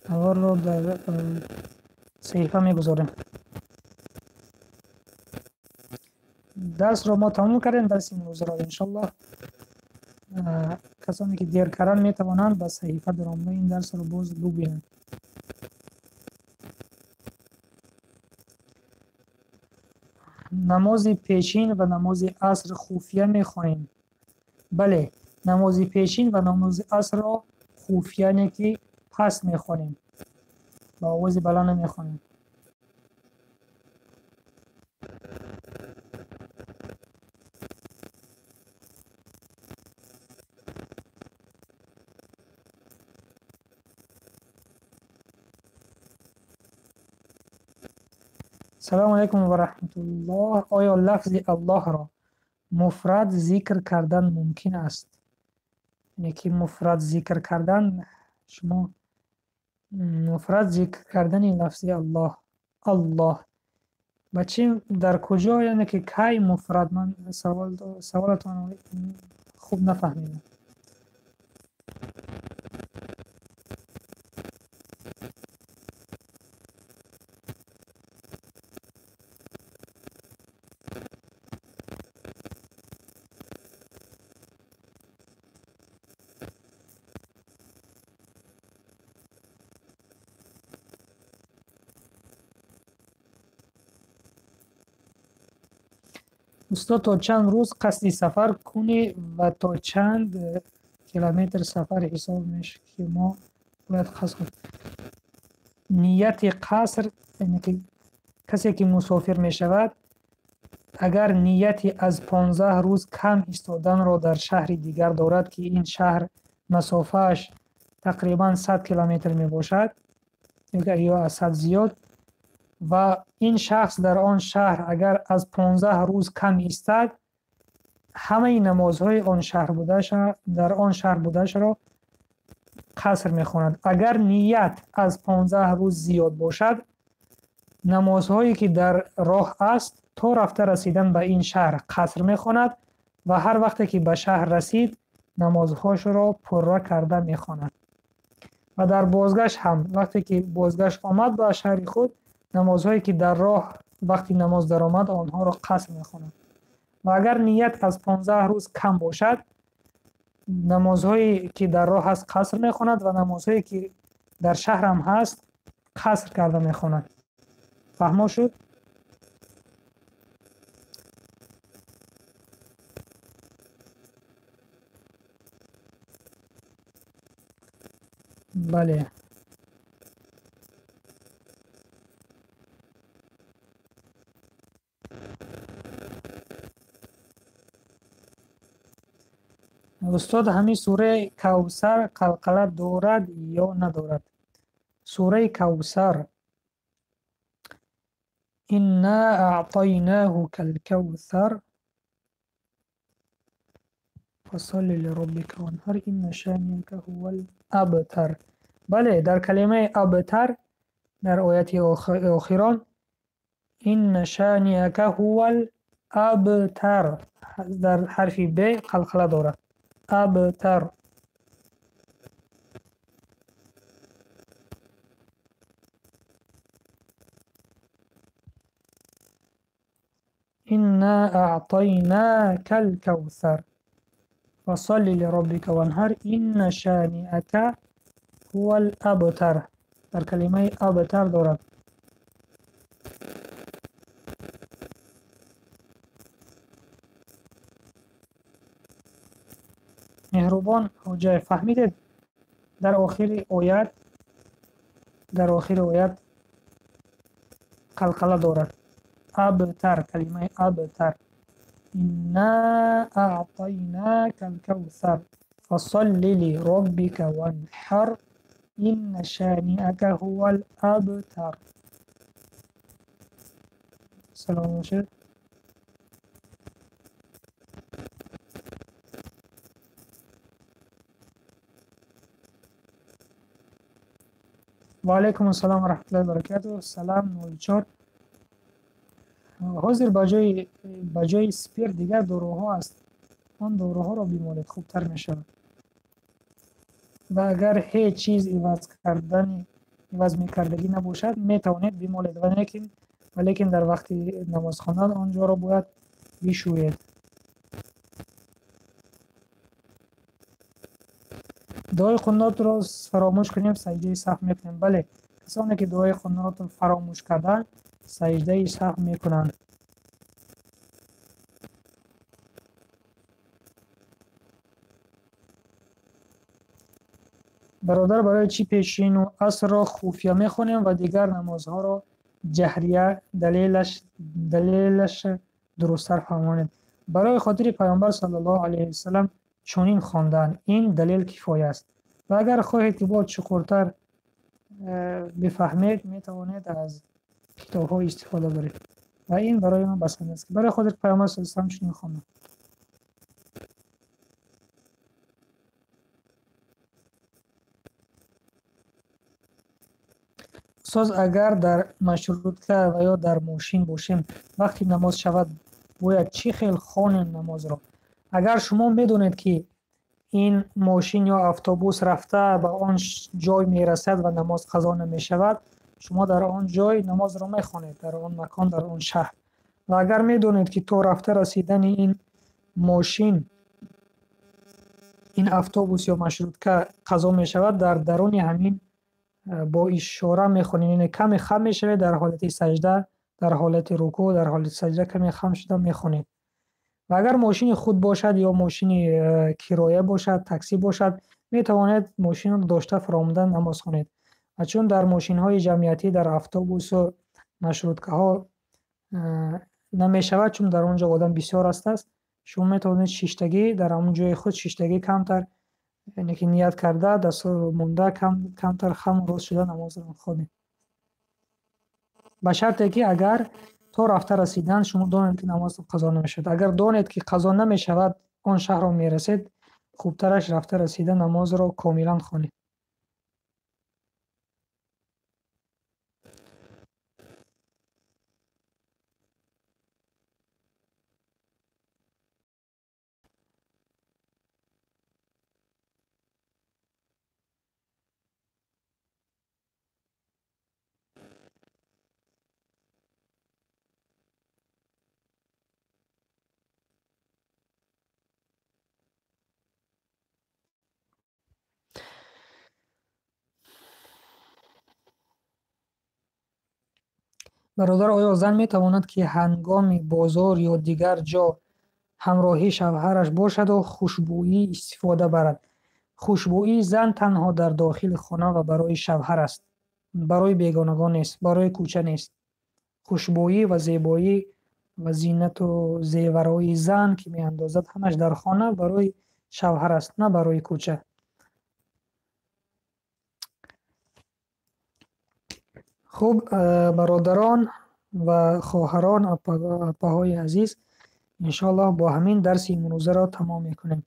Speaker 1: Наворро дар саҳифа мегузорем. Дарсро мо тамом кардем, дарси имрӯзаро иншаллоҳ. Касоне ки дер карданд метавонанд ба саҳифа даромада ин дарсро боз бубинанд. Намози пешин ва намози аср хуфия мехонем. Бале, намози пешин ва намози асрро хуфия не ки паст мехонем, ба овози баланд намехонем. Салому алайкум ва раҳматуллоҳ. Оё лафзи Аллоҳро муфрад зикр кардан мумкин аст? Яъне ки муфрад зикр кардан, шумо муфрад зикр кардани лафзи Аллоҳ, Аллоҳ ба чӣ, дар куҷо, яъне ки кай муфрад? Ман саволатонро хуб нафаҳмидам. Устод, то чанд рӯз қасди сафар кунӣ ва то чанд километр сафар ҳисоб мешавад ки мо бояд қасд кунем? Нияти қаср, яъне ки касе ки мусофир мешавад, агар нияти аз 15 рӯз кам истоданро дар шаҳри дигар дорад, ки ин шаҳр масофааш тақрибан 100 километр мебошад ё аз 100 зиёд, ва ин шахс дар он шаҳр агар аз 15 рӯз кам истад, ҳамаи намозҳои он шаҳр будаша, дар он шаҳр будаашро қаср мехонад. Агар ният аз 15 рӯз зиёд бошад, намозҳое ки дар роҳ аст то рафта расидан ба ин шаҳр қаср мехонад ва ҳар вақте ки ба шаҳр расид намозҳошро пурра карда мехонад. Ва дар бозгашт ҳам вақте ки бозгашт омад ба шаҳри худ, намозҳое ки дар роҳ вақти намоз даромад онҳоро қаср мехонад. Ва агар ният аз 15 рӯз кам бошад, намозҳое ки дар роҳ ҳаст қаср мехонад ва намозҳое ки дар шаҳр ҳам ҳаст қаср карда мехонад. Фаҳмо шуд? Бале. Устод, ҳамин сураи Кавсар қалқала дорад ё надорад? Сураи Кавсар Инна аътайнахукал кавсар фасалли лироббика ванҳар инна шониака ҳувал абтар. Бале, дар калимаи абтар дар ояти охирон инна шониака ҳувал абтар дар ҳарфи Б қалқала дорад. Абтар. Инна аътайнакал кавсар фасалли лироббика ванҳар инна шониака ҳувал абтар. Дар калимаи абтар дорад. Меҳрубон Ҳоҷаев, фаҳмидед? Дар охири оят, дар охири оят қалқала дорад. Абтар, калимаи абтар. Инна аътайнакал кавсар фасалли лироббика ванҳар инна шониака ҳувал абтар. Салом бошед. Ва алайкум ассалом ва раҳматуллоҳи ва баракатуҳ. Салам 04. Ҳозир ба ҷои спирт дигар доруҳо аст. Он доруҳоро бимолед, хубтар мешавад. Ва агар ҳеҷ чиз иваз мекардагӣ набошад, метавонед бимолед, валекин дар вақти намоз хондан он ҷоро бояд бишӯед. Дуои қунутро фаромӯш кунем, саҷдаи саҳв мекунем. Бале, касоне ки дуои қунутро фаромӯш карданд, саҷдаи саҳв мекунанд. Бародар, барои чӣ пешину асрро хуфия мехонем ва дигар намозҳоро ҷаҳрия? Далелаш дурусттар фаҳмонед. Барои хотири Паёмбар саллаллоҳу алайҳи васаллам чунин хондаанд. Ин далел кифоя аст. Ва агар хоҳед ки боз чуқуртар бифаҳмед, метавонед аз китобҳо истифода баред. Ва ин барои ман басанда аст, ки барои хотири Паёмбар саллаллоҳу алайҳи васаллам чунин хонданд. Устоз, агар дар маршрутка ва ё дар мошин бошем, вақти намоз шавад, бояд чӣ хел хонем намозро? Агар шумо медонед, ки ин мошин ё автобус рафта ба он ҷой мерасад ва намоз қазо намешавад, шумо дар он ҷой намозро мехонед, дар он макон, дар он шаҳр. Ва агар медонед, ки то рафта расидани ин мошин, ин автобус ё маршрутка қазо мешавад, дар даруни ҳамин бо ишора мехонед, яъне каме хам мешавед дар ҳолати саҷда, дар ҳолати рукӯъ, дар ҳолати саҷда каме хам шуда мехонед. Ва агар мошини худ бошад ё мошини кироя бошад, таксӣ бошад, метавонед мошинро дошта фаромада намоз хонед. Ва чун дар мошинҳои ҷамъиятӣ, дар автобусу маршруткаҳо намешавад, чун дар он ҷо одам бисёр ҳастааст, шумо метавонед шиштагӣ дар ҳамон ҷои худ шиштагӣ камтар, яъне ки ният карда, дастҳоро монда, камтар хаму рост шуда намозро хонед. Ба шарте ки агар то рафта расидан шумо донед, ки намоз қазо намешавад. Агар донед, ки қазо намешавад, он шаҳрро мерасед, хубтараш рафта расида намозро комилан хонед. Бародар, оё зан метавонад, ки ҳангоми бозор ё дигар ҷо ҳамроҳи шавҳараш бошаду хушбӯӣ истифода барад? Хушбӯии зан танҳо дар дохили хона ва барои шавҳар аст, барои бегонагон нест, барои кӯча нест. Хушбӯӣ ва зебоӣ ва зинату зеварҳои зан, ки меандозад, ҳамаш дар хона барои шавҳар аст, на барои кӯча. Хуб, бародарон ва хоҳарон, апаҳои азиз, иншоаллоҳ бо ҳамин дарси имрӯзаро тамом мекунем.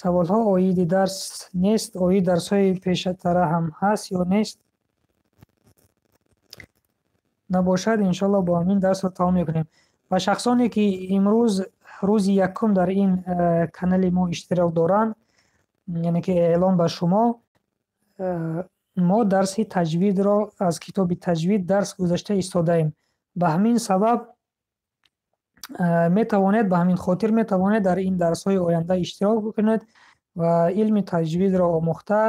Speaker 1: Саволҳо оиди дарс нест, оид дарсҳои пештара ҳам ҳаст ё нест? Набошад, иншоаллоҳ бо ҳамин дарсро тамом мекунем. Ва шахсоне ки имрӯз рӯзи якум дар ин канали мо иштирок доранд, яъне ки эълон ба шумо, мо дарси таҷвидро аз китоби таҷвид дарс гузашта истодаем. Ба ҳамин сабаб метавонед, ба ҳамин хотир метавонед дар ин дарсҳои оянда иштирок бикунед ва илми таҷвидро омӯхта,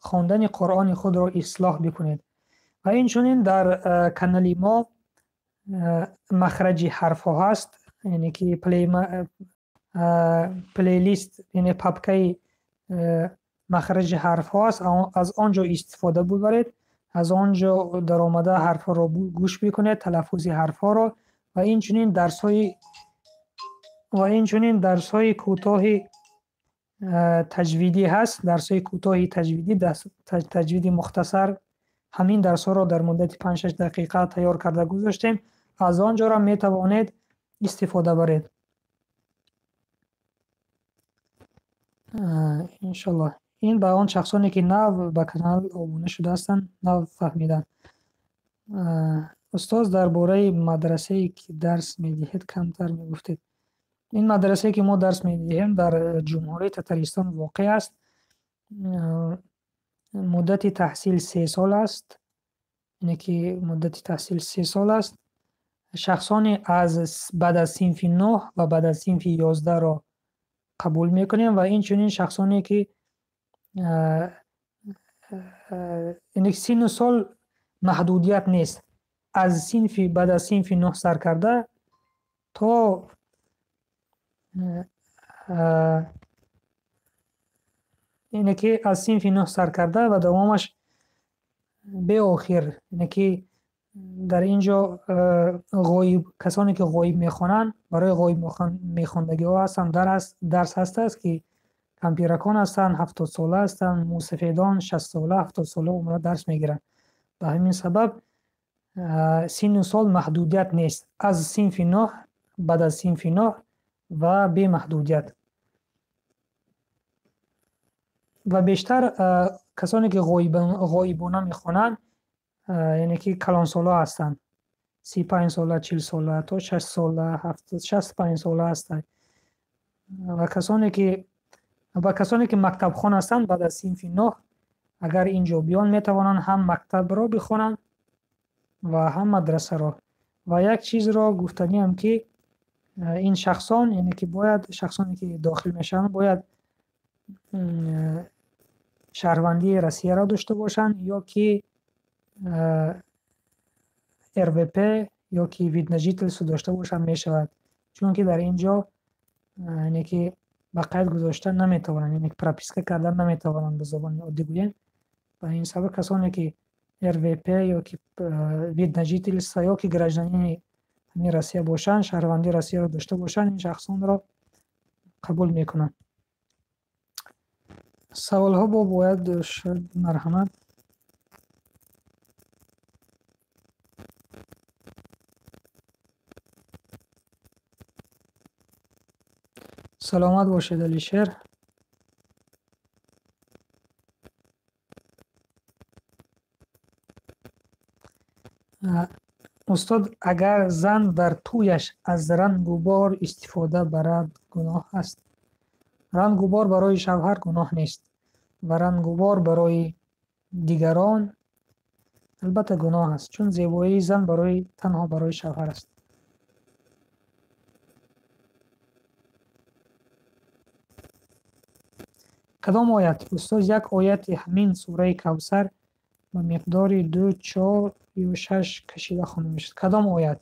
Speaker 1: хондани Қуръони худро ислоҳ бикунед. Ва инчунин дар канали мо махраҷи ҳарфҳо ҳаст, яъне ки плейлист, яъне папкаи махраҷи ҳарфҳо аст, аз он ҷо истифода бибаред, аз он ҷо даромада ҳарфҳоро гӯш бикунед, талаффузи ҳарфҳоро ва инчунин дарсҳои кӯтоҳи таҷвидӣ ҳаст, дарсҳои кӯтоҳи таҷвидӣ, таҷвиди мухтасар. Ҳамин дарсҳоро дар муддати 5-6 дақиқа тайёр карда гузоштем, аз он ҷоро метавонед истифода баред. Иншаллоҳ. Ин ба он шахсоне ки нав ба канал обуна шуда ҳастанд, нав фаҳмиданд. Устоз, дар бораи мадрасае ки дарс медиҳед камтар мегуфтед. Ин мадрасае ки мо дарс медиҳем дар Ҷумҳурии Татаристон воқеъ аст. Муддати таҳсил 3 сол аст, яъне ки муддати таҳсил 3 сол аст. Шахсоне аз баъд аз синфи 9 ва баъд аз синфи 11-ро қабул мекунем ва инчунин шахсоне ки яъне синну сол маҳдудият нест, аз синфи баъд аз синфи 9 сар карда то яъне ки аз синфи 9 сар карда ва давомаш беохир, яъне ки дар ин ҷо ғоиб, касоне ки ғоиб мехонанд, барои ғоиб мехондагиҳо ҳастанд, дарс ҳастааст ки кампиракон ҳастанд, 70 сола ҳастанд, мусафедон 60 сола, 70 сола омада дарс мегиранд. Ба ҳамин сабаб синну сол маҳдудият нест, аз синфи 9, баъд аз синфи 9 ва бемаҳдудият. Ва бештар касоне ки ғоибона мехонанд, яъне ки калонсоло ҳастанд, 35 сола, 40 сола, то 60 сола, 65 сола ҳастанд. Ва касоне ки мактабхон ҳастанд, баъд аз синфи 9 агар инҷо биён, метавонанд ҳам мактабро бихонанд ва ҳам мадрасаро. Ва як чизро гуфтаниам ки ин шахсон, яъне ки бояд шахсоне ки дохил мешаванд, бояд шаҳрвандии Россияро дошта бошанд ё ки РВП ё ки вид на жительство дошта бошанд мешавад, чунки дар ин ҷо яъне ки ба қайд гузошта наметавонанд, яъне ки прописка кардан наметавонанд, ба забони оддӣ гӯем. Ба ин сабаб касоне ки РВП ё ки вид на жительство ё ки гражданини ҳамин Россия бошанд, шаҳрвандии Россияро дошта бошанд, ин шахсонро қабул мекунанд. Саволҳо бо бояд шуд, марҳамат. Саломат бошед, Алишер. Устод, агар зан дар тӯяш аз рангу бор истифода барад, гуноҳ аст? Рангу бор барои шавҳар гуноҳ нест ва рангу бор барои дигарон албатта гуноҳ аст, чун зебоии зан танҳо барои шавҳар аст. Кадом оят? Устоз, як ояти ҳамин сураи Кавсар ба миқдори 2, 4 ё 6 кашида хонда мешавад. Кадом оят?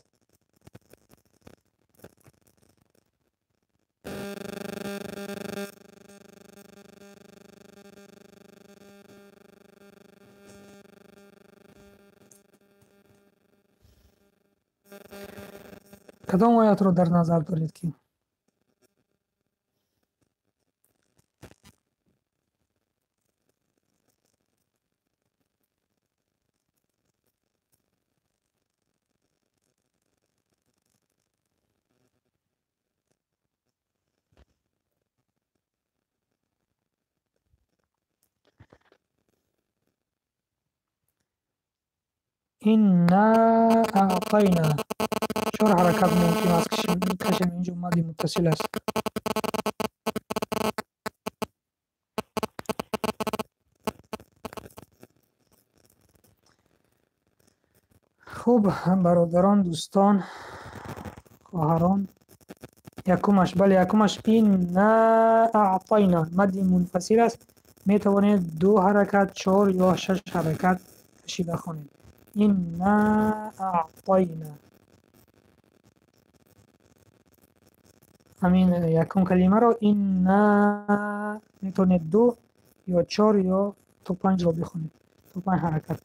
Speaker 1: Кадом оятро дар назар доред ки? Инна аътайна. Чор ҳаракат мумкин аст кашем, инҷо мадди муттасил аст. Хуб, бародарон, дӯстон, хоҳарон, якумаш, бале, якумаш инна аътайна мадди мунфасил аст. Метавонед ду ҳаракат, чор ё шаш ҳаракат кашида хонед. Инна аътайна. Ҳамин якум калимаро инна метавонед ду ё чор ё то панҷро бихонед, то панҷ ҳаракат.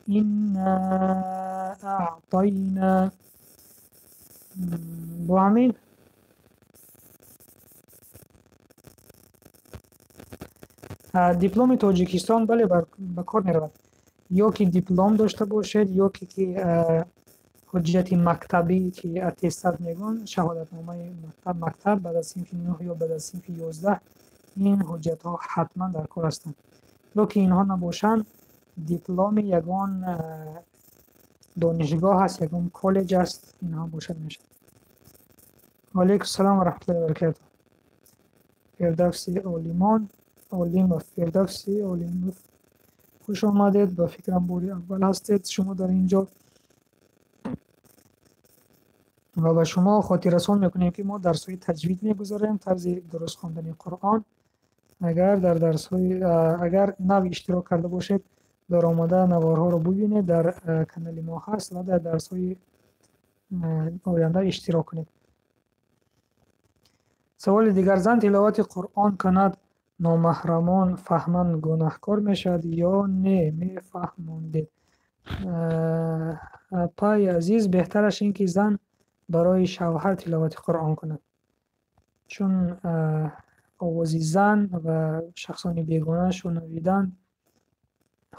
Speaker 1: Инна аътайна. Бо ҳамин дипломи Тоҷикистон, бале, ба кор меравад. Ё ки диплом дошта бошед, ё ки ҳуҷҷати мактабӣ, ки аттестат мегӯянд, шаҳодатномаи мактаб баъд аз синфи 9 ё баъд аз синфи 11, ин ҳуҷҷатҳо ҳатман дар кор ҳастанд. Ё ки инҳо набошанд, дипломи ягон донишгоҳ аст, ягон коллеҷ аст, инҳо бошад мешавад. Ва алайкум ассалом ва раҳматуллоҳи ва баракатуҳ. Фирдавси Олимон, Олимов, Фирдавси Олимов, хуш омадед. Ба фикрам бори аввал ҳастед шумо дар ин ҷо ва ба шумо хотиррасон мекунем, ки мо дарсҳои таҷвид мегузарем, тарзи дуруст хондани Қуръон. Агар дар дарсҳои, агар нав иштирок карда бошед, дар омада наворҳоро бубинед, дар канали мо ҳаст ва дар дарсҳои оянда иштирок кунед. Саволи дигар: зан тиловати Қуръон кунад, номаҳрамон фаҳманд, гунаҳкор мешавад ё не? Мефаҳмондед. Апаи азиз, беҳтараш ин ки зан барои шавҳар тиловати Қуръон кунад, чун овози зан ва шахсони бегона шунавидан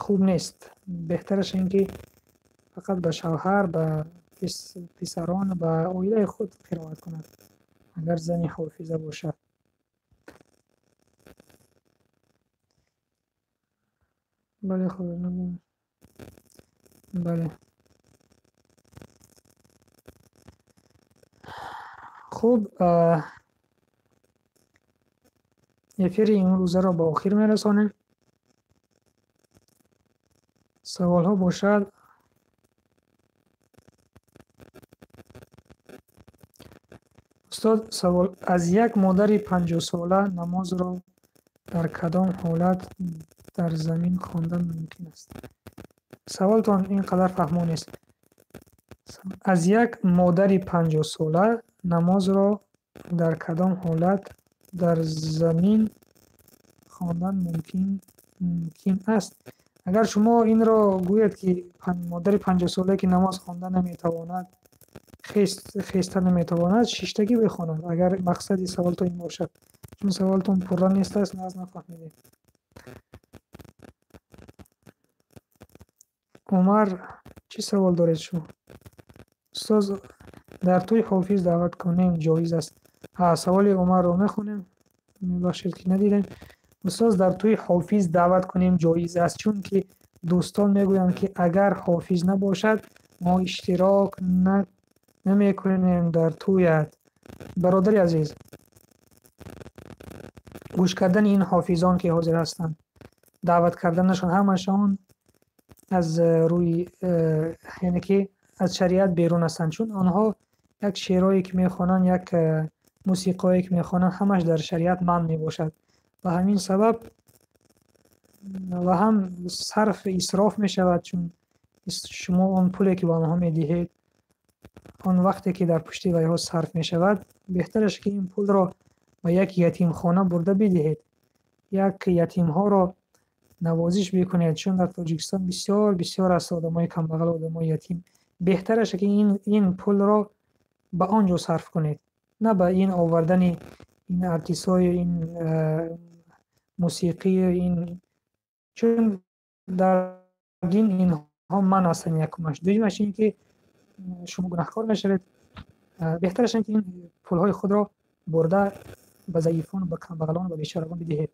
Speaker 1: хуб нест. Беҳтараш ин ки фақат ба шавҳар, ба писарон, ба оилаи худ қироат кунад, агар зани ҳофиза бошад. Бале, хуб, бале. Хуб, эфири имрӯзаро ба охир мерасонем. Саволҳо бошад. Устод, савол: аз як модари 50-сола намозро дар кадом ҳолат дар замин хондан мумкин аст? Саволтон ин қадар фаҳмо нест. Аз як модари 50-сола намозро дар кадом ҳолат дар замин хондан мумкин аст? Агар шумо инро гӯед, ки модари 50-солае ки намоз хонда наметавонад, хеста наметавонад, шиштагӣ бихонад, агар мақсади саволтон ин бошад. Чун саволтон пурра нест аст, наз нафаҳмидем. Умар, чӣ савол доред шумо? Устоз, дар тӯй ҳофиз даъват кунем ҷоиз аст? Саволи Умарро мехонем, мебахшед ки надидем. Устоз, дар тӯй ҳофиз даъват кунем ҷоиз аст, чунки дӯстон мегӯянд, ки агар ҳофиз набошад, мо иштирок намекунем дар тӯят. Бародари азиз, гӯш кардани ин ҳофизон ки ҳозир ҳастанд, даъват карданашон ҳамашон аз рӯи, яъне ки аз шариат берун ҳастанд, чун онҳо як шеърое ки мехонанд, як мусиқое ки мехонанд, ҳамаш дар шариат манъ мебошад. Ба ҳамин сабаб ва ҳам сарф исроф мешавад, чун шумо он пуле ки ба онҳо медиҳед, он вақте ки дар пушти вайҳо сарф мешавад, беҳтараш ки ин пулро ба як ятимхона бурда бидиҳед, як ятимҳоро навозиш бикунед, чун дар Тоҷикистон бисёр бисёр аст одамои камбағал, одамои ятим. Беҳтараш ки ин пулро ба он ҷо сарф кунед, на ба ин овардани ин артистҳои ин мусиқӣ, ин, чун дар дин инҳо манъ ҳастанд. Якумаш. Дуюмаш ин ки шумо гунаҳкор мешавед. Беҳтараш ин ки ин пулҳои худро бурда ба заифон, ба камбағалон, ба бечорагон бидиҳед.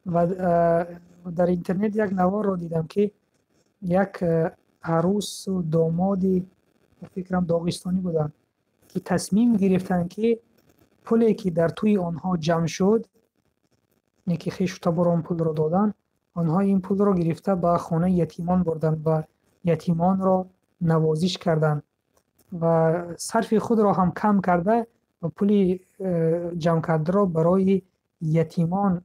Speaker 1: Ва дар интернет як наворро дидам, ки Як арӯсу домоди, ба фикрам, доғистонӣ буданд, ки тасмим гирифтанд, ки пуле, ки дар тӯи онҳо ҷамъ шуд, не ки хешу табор он пулро доданд, онҳо ин пулро гирифта ба хонаи ятимон бурданд ва ятимонро навозиш карданд ва сарфи худро ҳам кам карда ва пули ҷамъкардаро барои ятимон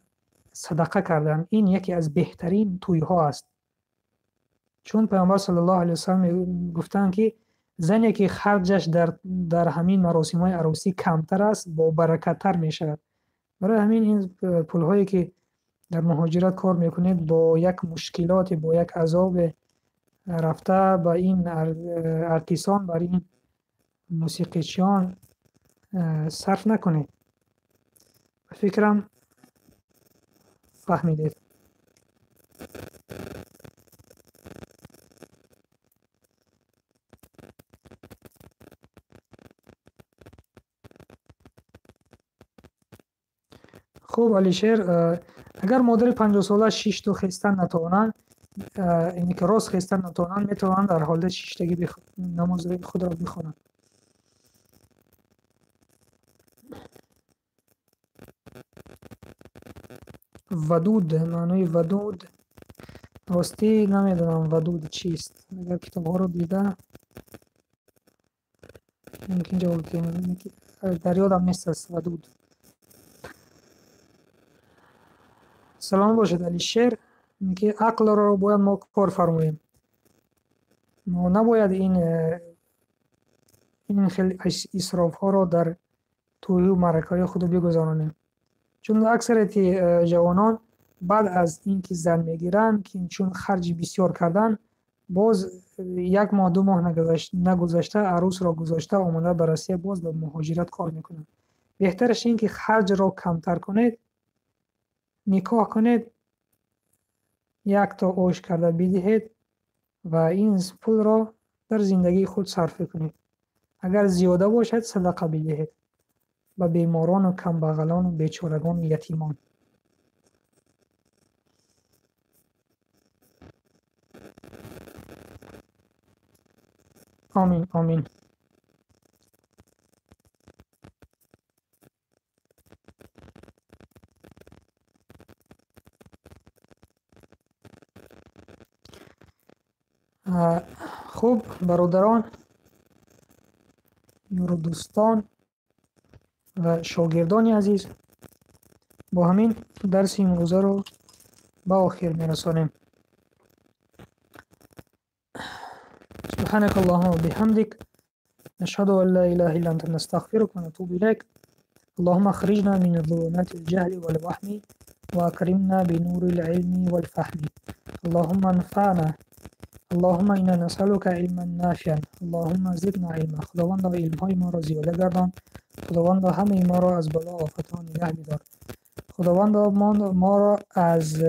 Speaker 1: садақа карданд. Ин яке аз беҳтарин тӯйҳо аст. Чун Паёмбар саллаллоҳу алайҳи васаллам гуфтанд, ки зане, ки харҷаш дар ҳамин маросимҳои арӯсӣ камтар аст, бобаракаттар мешавад. Барои ҳамин ин пулҳое, ки дар муҳоҷират кор мекунед, бо як мушкилоте, бо як азобе рафта ба ин артисон, бар ин мусиқичиён сарф накунед. Ба фикрам, фаҳмидед. Хуб, Алишер, агар модари 50-сола шишту хестан натавонанд, яъне ки рост хестан натавонанд, метавонанд дар ҳолати шиштагӣ намози худро бихонанд. Вадуд, маънои вадуд ростӣ намедонам, вадуд чист. Агар китобҳоро дида, мумкин ҷавоб диҳем. Дар ёдам нест аст вадуд. Салом бошед, Алишер. Ки ақлро бояд мо кор фармоем. Мо набояд ин хел исрофҳоро дар тӯю маъракаҳои худ бигузаронем. Чун аксарияти ҷавонон баъд аз ин ки зан мегиранд, ки чун харҷи бисёр кардан, боз як моҳ, 2 моҳ нагузашта арӯсро гузошта омода ба Россия боз ба муҳоҷират кор мекунанд. Беҳтараш ин ки харҷро камтар кунед, никоҳ кунед, як то ош карда бидиҳед ва ин пулро дар зиндагии худ сарф кунед. Агар зиёда бошад, садақа бидиҳед ба беморону камбағалону бечорагону ятимон. Омин, омин. Хуб, бародарон, ёру дӯстон ва шогирдони азиз, бо ҳамин дарси имрӯзаро ба охир мерасонем. سبحانك اللهم وبحمدك، نشهد أن لا إله إلا أنت، نستغفرك ونتوب إليك. اللهم أخرجنا من ظلمات الجهل والوهم وأكرمنا بنور العلم والفهم. اللهم انفعنا. اللهم إنا نسألك علما نافعا. اللهم زدنا علما. خداوند علمهای ما را زیاده گردان. خداوند همه ما را از بلا و آفتها نگه بدار. خداوند ما را از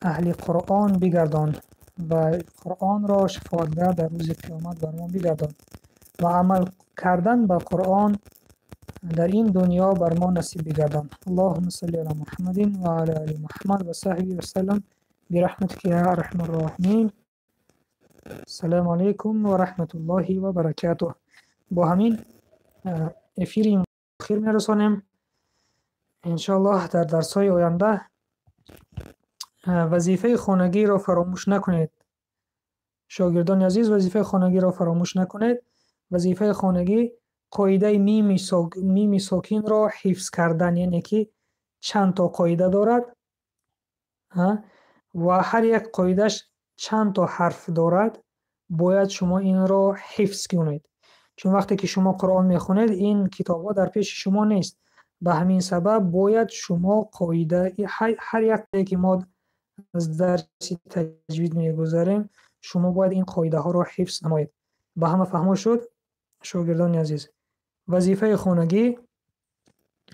Speaker 1: اهل قرآن بگردان و قرآن را شفاعتگر در روز قیامت بر ما بگردان و عمل کردن به قرآن در این دنیا بر ما نصیب بگردان. اللهم صل علی محمد و علی آل محمد و صحبه وسلم برحمتك یا ارحم الراحمین. السلام علیکم و رحمت الله و برکاته. با همین افیر خیر میرسانیم. انشاءالله در درس‌های آینده وظیفه خانگی را فراموش نکنید. شاگردان عزیز، وظیفه خانگی را فراموش نکنید. وظیفه خانگی قاعده میم ساکن را حفظ کردن، یعنی که چند تا قاعده دارد و هر یک قاعده‌اش چند تا حرف دارد، باید شما این را حفظ کنید. چون وقتی که شما قرآن میخونید این کتاب‌ها در پیش شما نیست. به همین سبب باید شما قاعده هر یک که ما از درس تجوید میگذاریم، شما باید این قاعده ها را حفظ نمایید. به همه فهمو شد شاگردان عزیز؟ وظیفه خانگی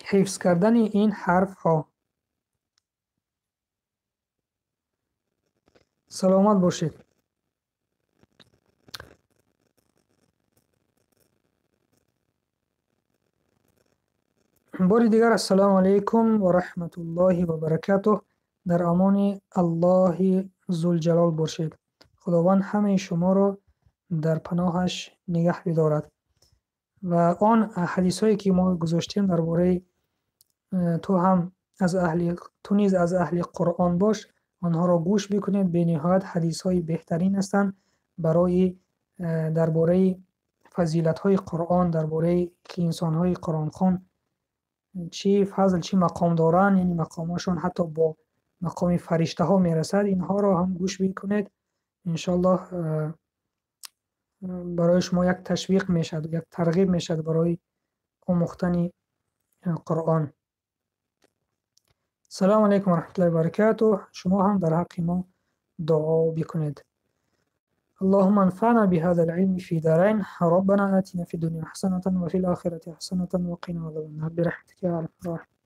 Speaker 1: حفظ کردن این حرف ها. سلامت باشید. باری دیگر السلام علیکم و رحمت الله و برکاته. در امان الله ذوالجلال باشید. Худованд ҳамаи шуморо дар паноҳаш нигаҳ бидорад. Ва он ҳадисҳое, ки мо гузоштем дар бораи ту ҳам аз аҳли, ту низ аз аҳли Қуръон бош, онҳоро гӯш бикунед. Бениҳоят ҳадисҳои беҳтарин ҳастанд барои дар бораи фазилатҳои Қуръон, дар бораи ки инсонҳои қуръонхон чӣ фазл, чӣ мақом доранд, яъне мақомҳошон ҳатто бо мақоми фариштаҳо мерасад. Инҳоро ҳам гӯш бикунед, иншоаллоҳ, барои шумо як ташвиқ мешавад, як тарғиб мешавад барои омӯхтани Қуръон. Салому алайкум ва раҳматуллоҳи ва баракатуҳ. Шумо ҳам дар ҳаққи мо дуо бикунед. اللهم انفعنا بهذا العلم في دارين. ربنا آتنا في الدنيا حسنة وفي الآخرة حسنة وقنا عذاب النار برحمتك يا أرحم الراحمين.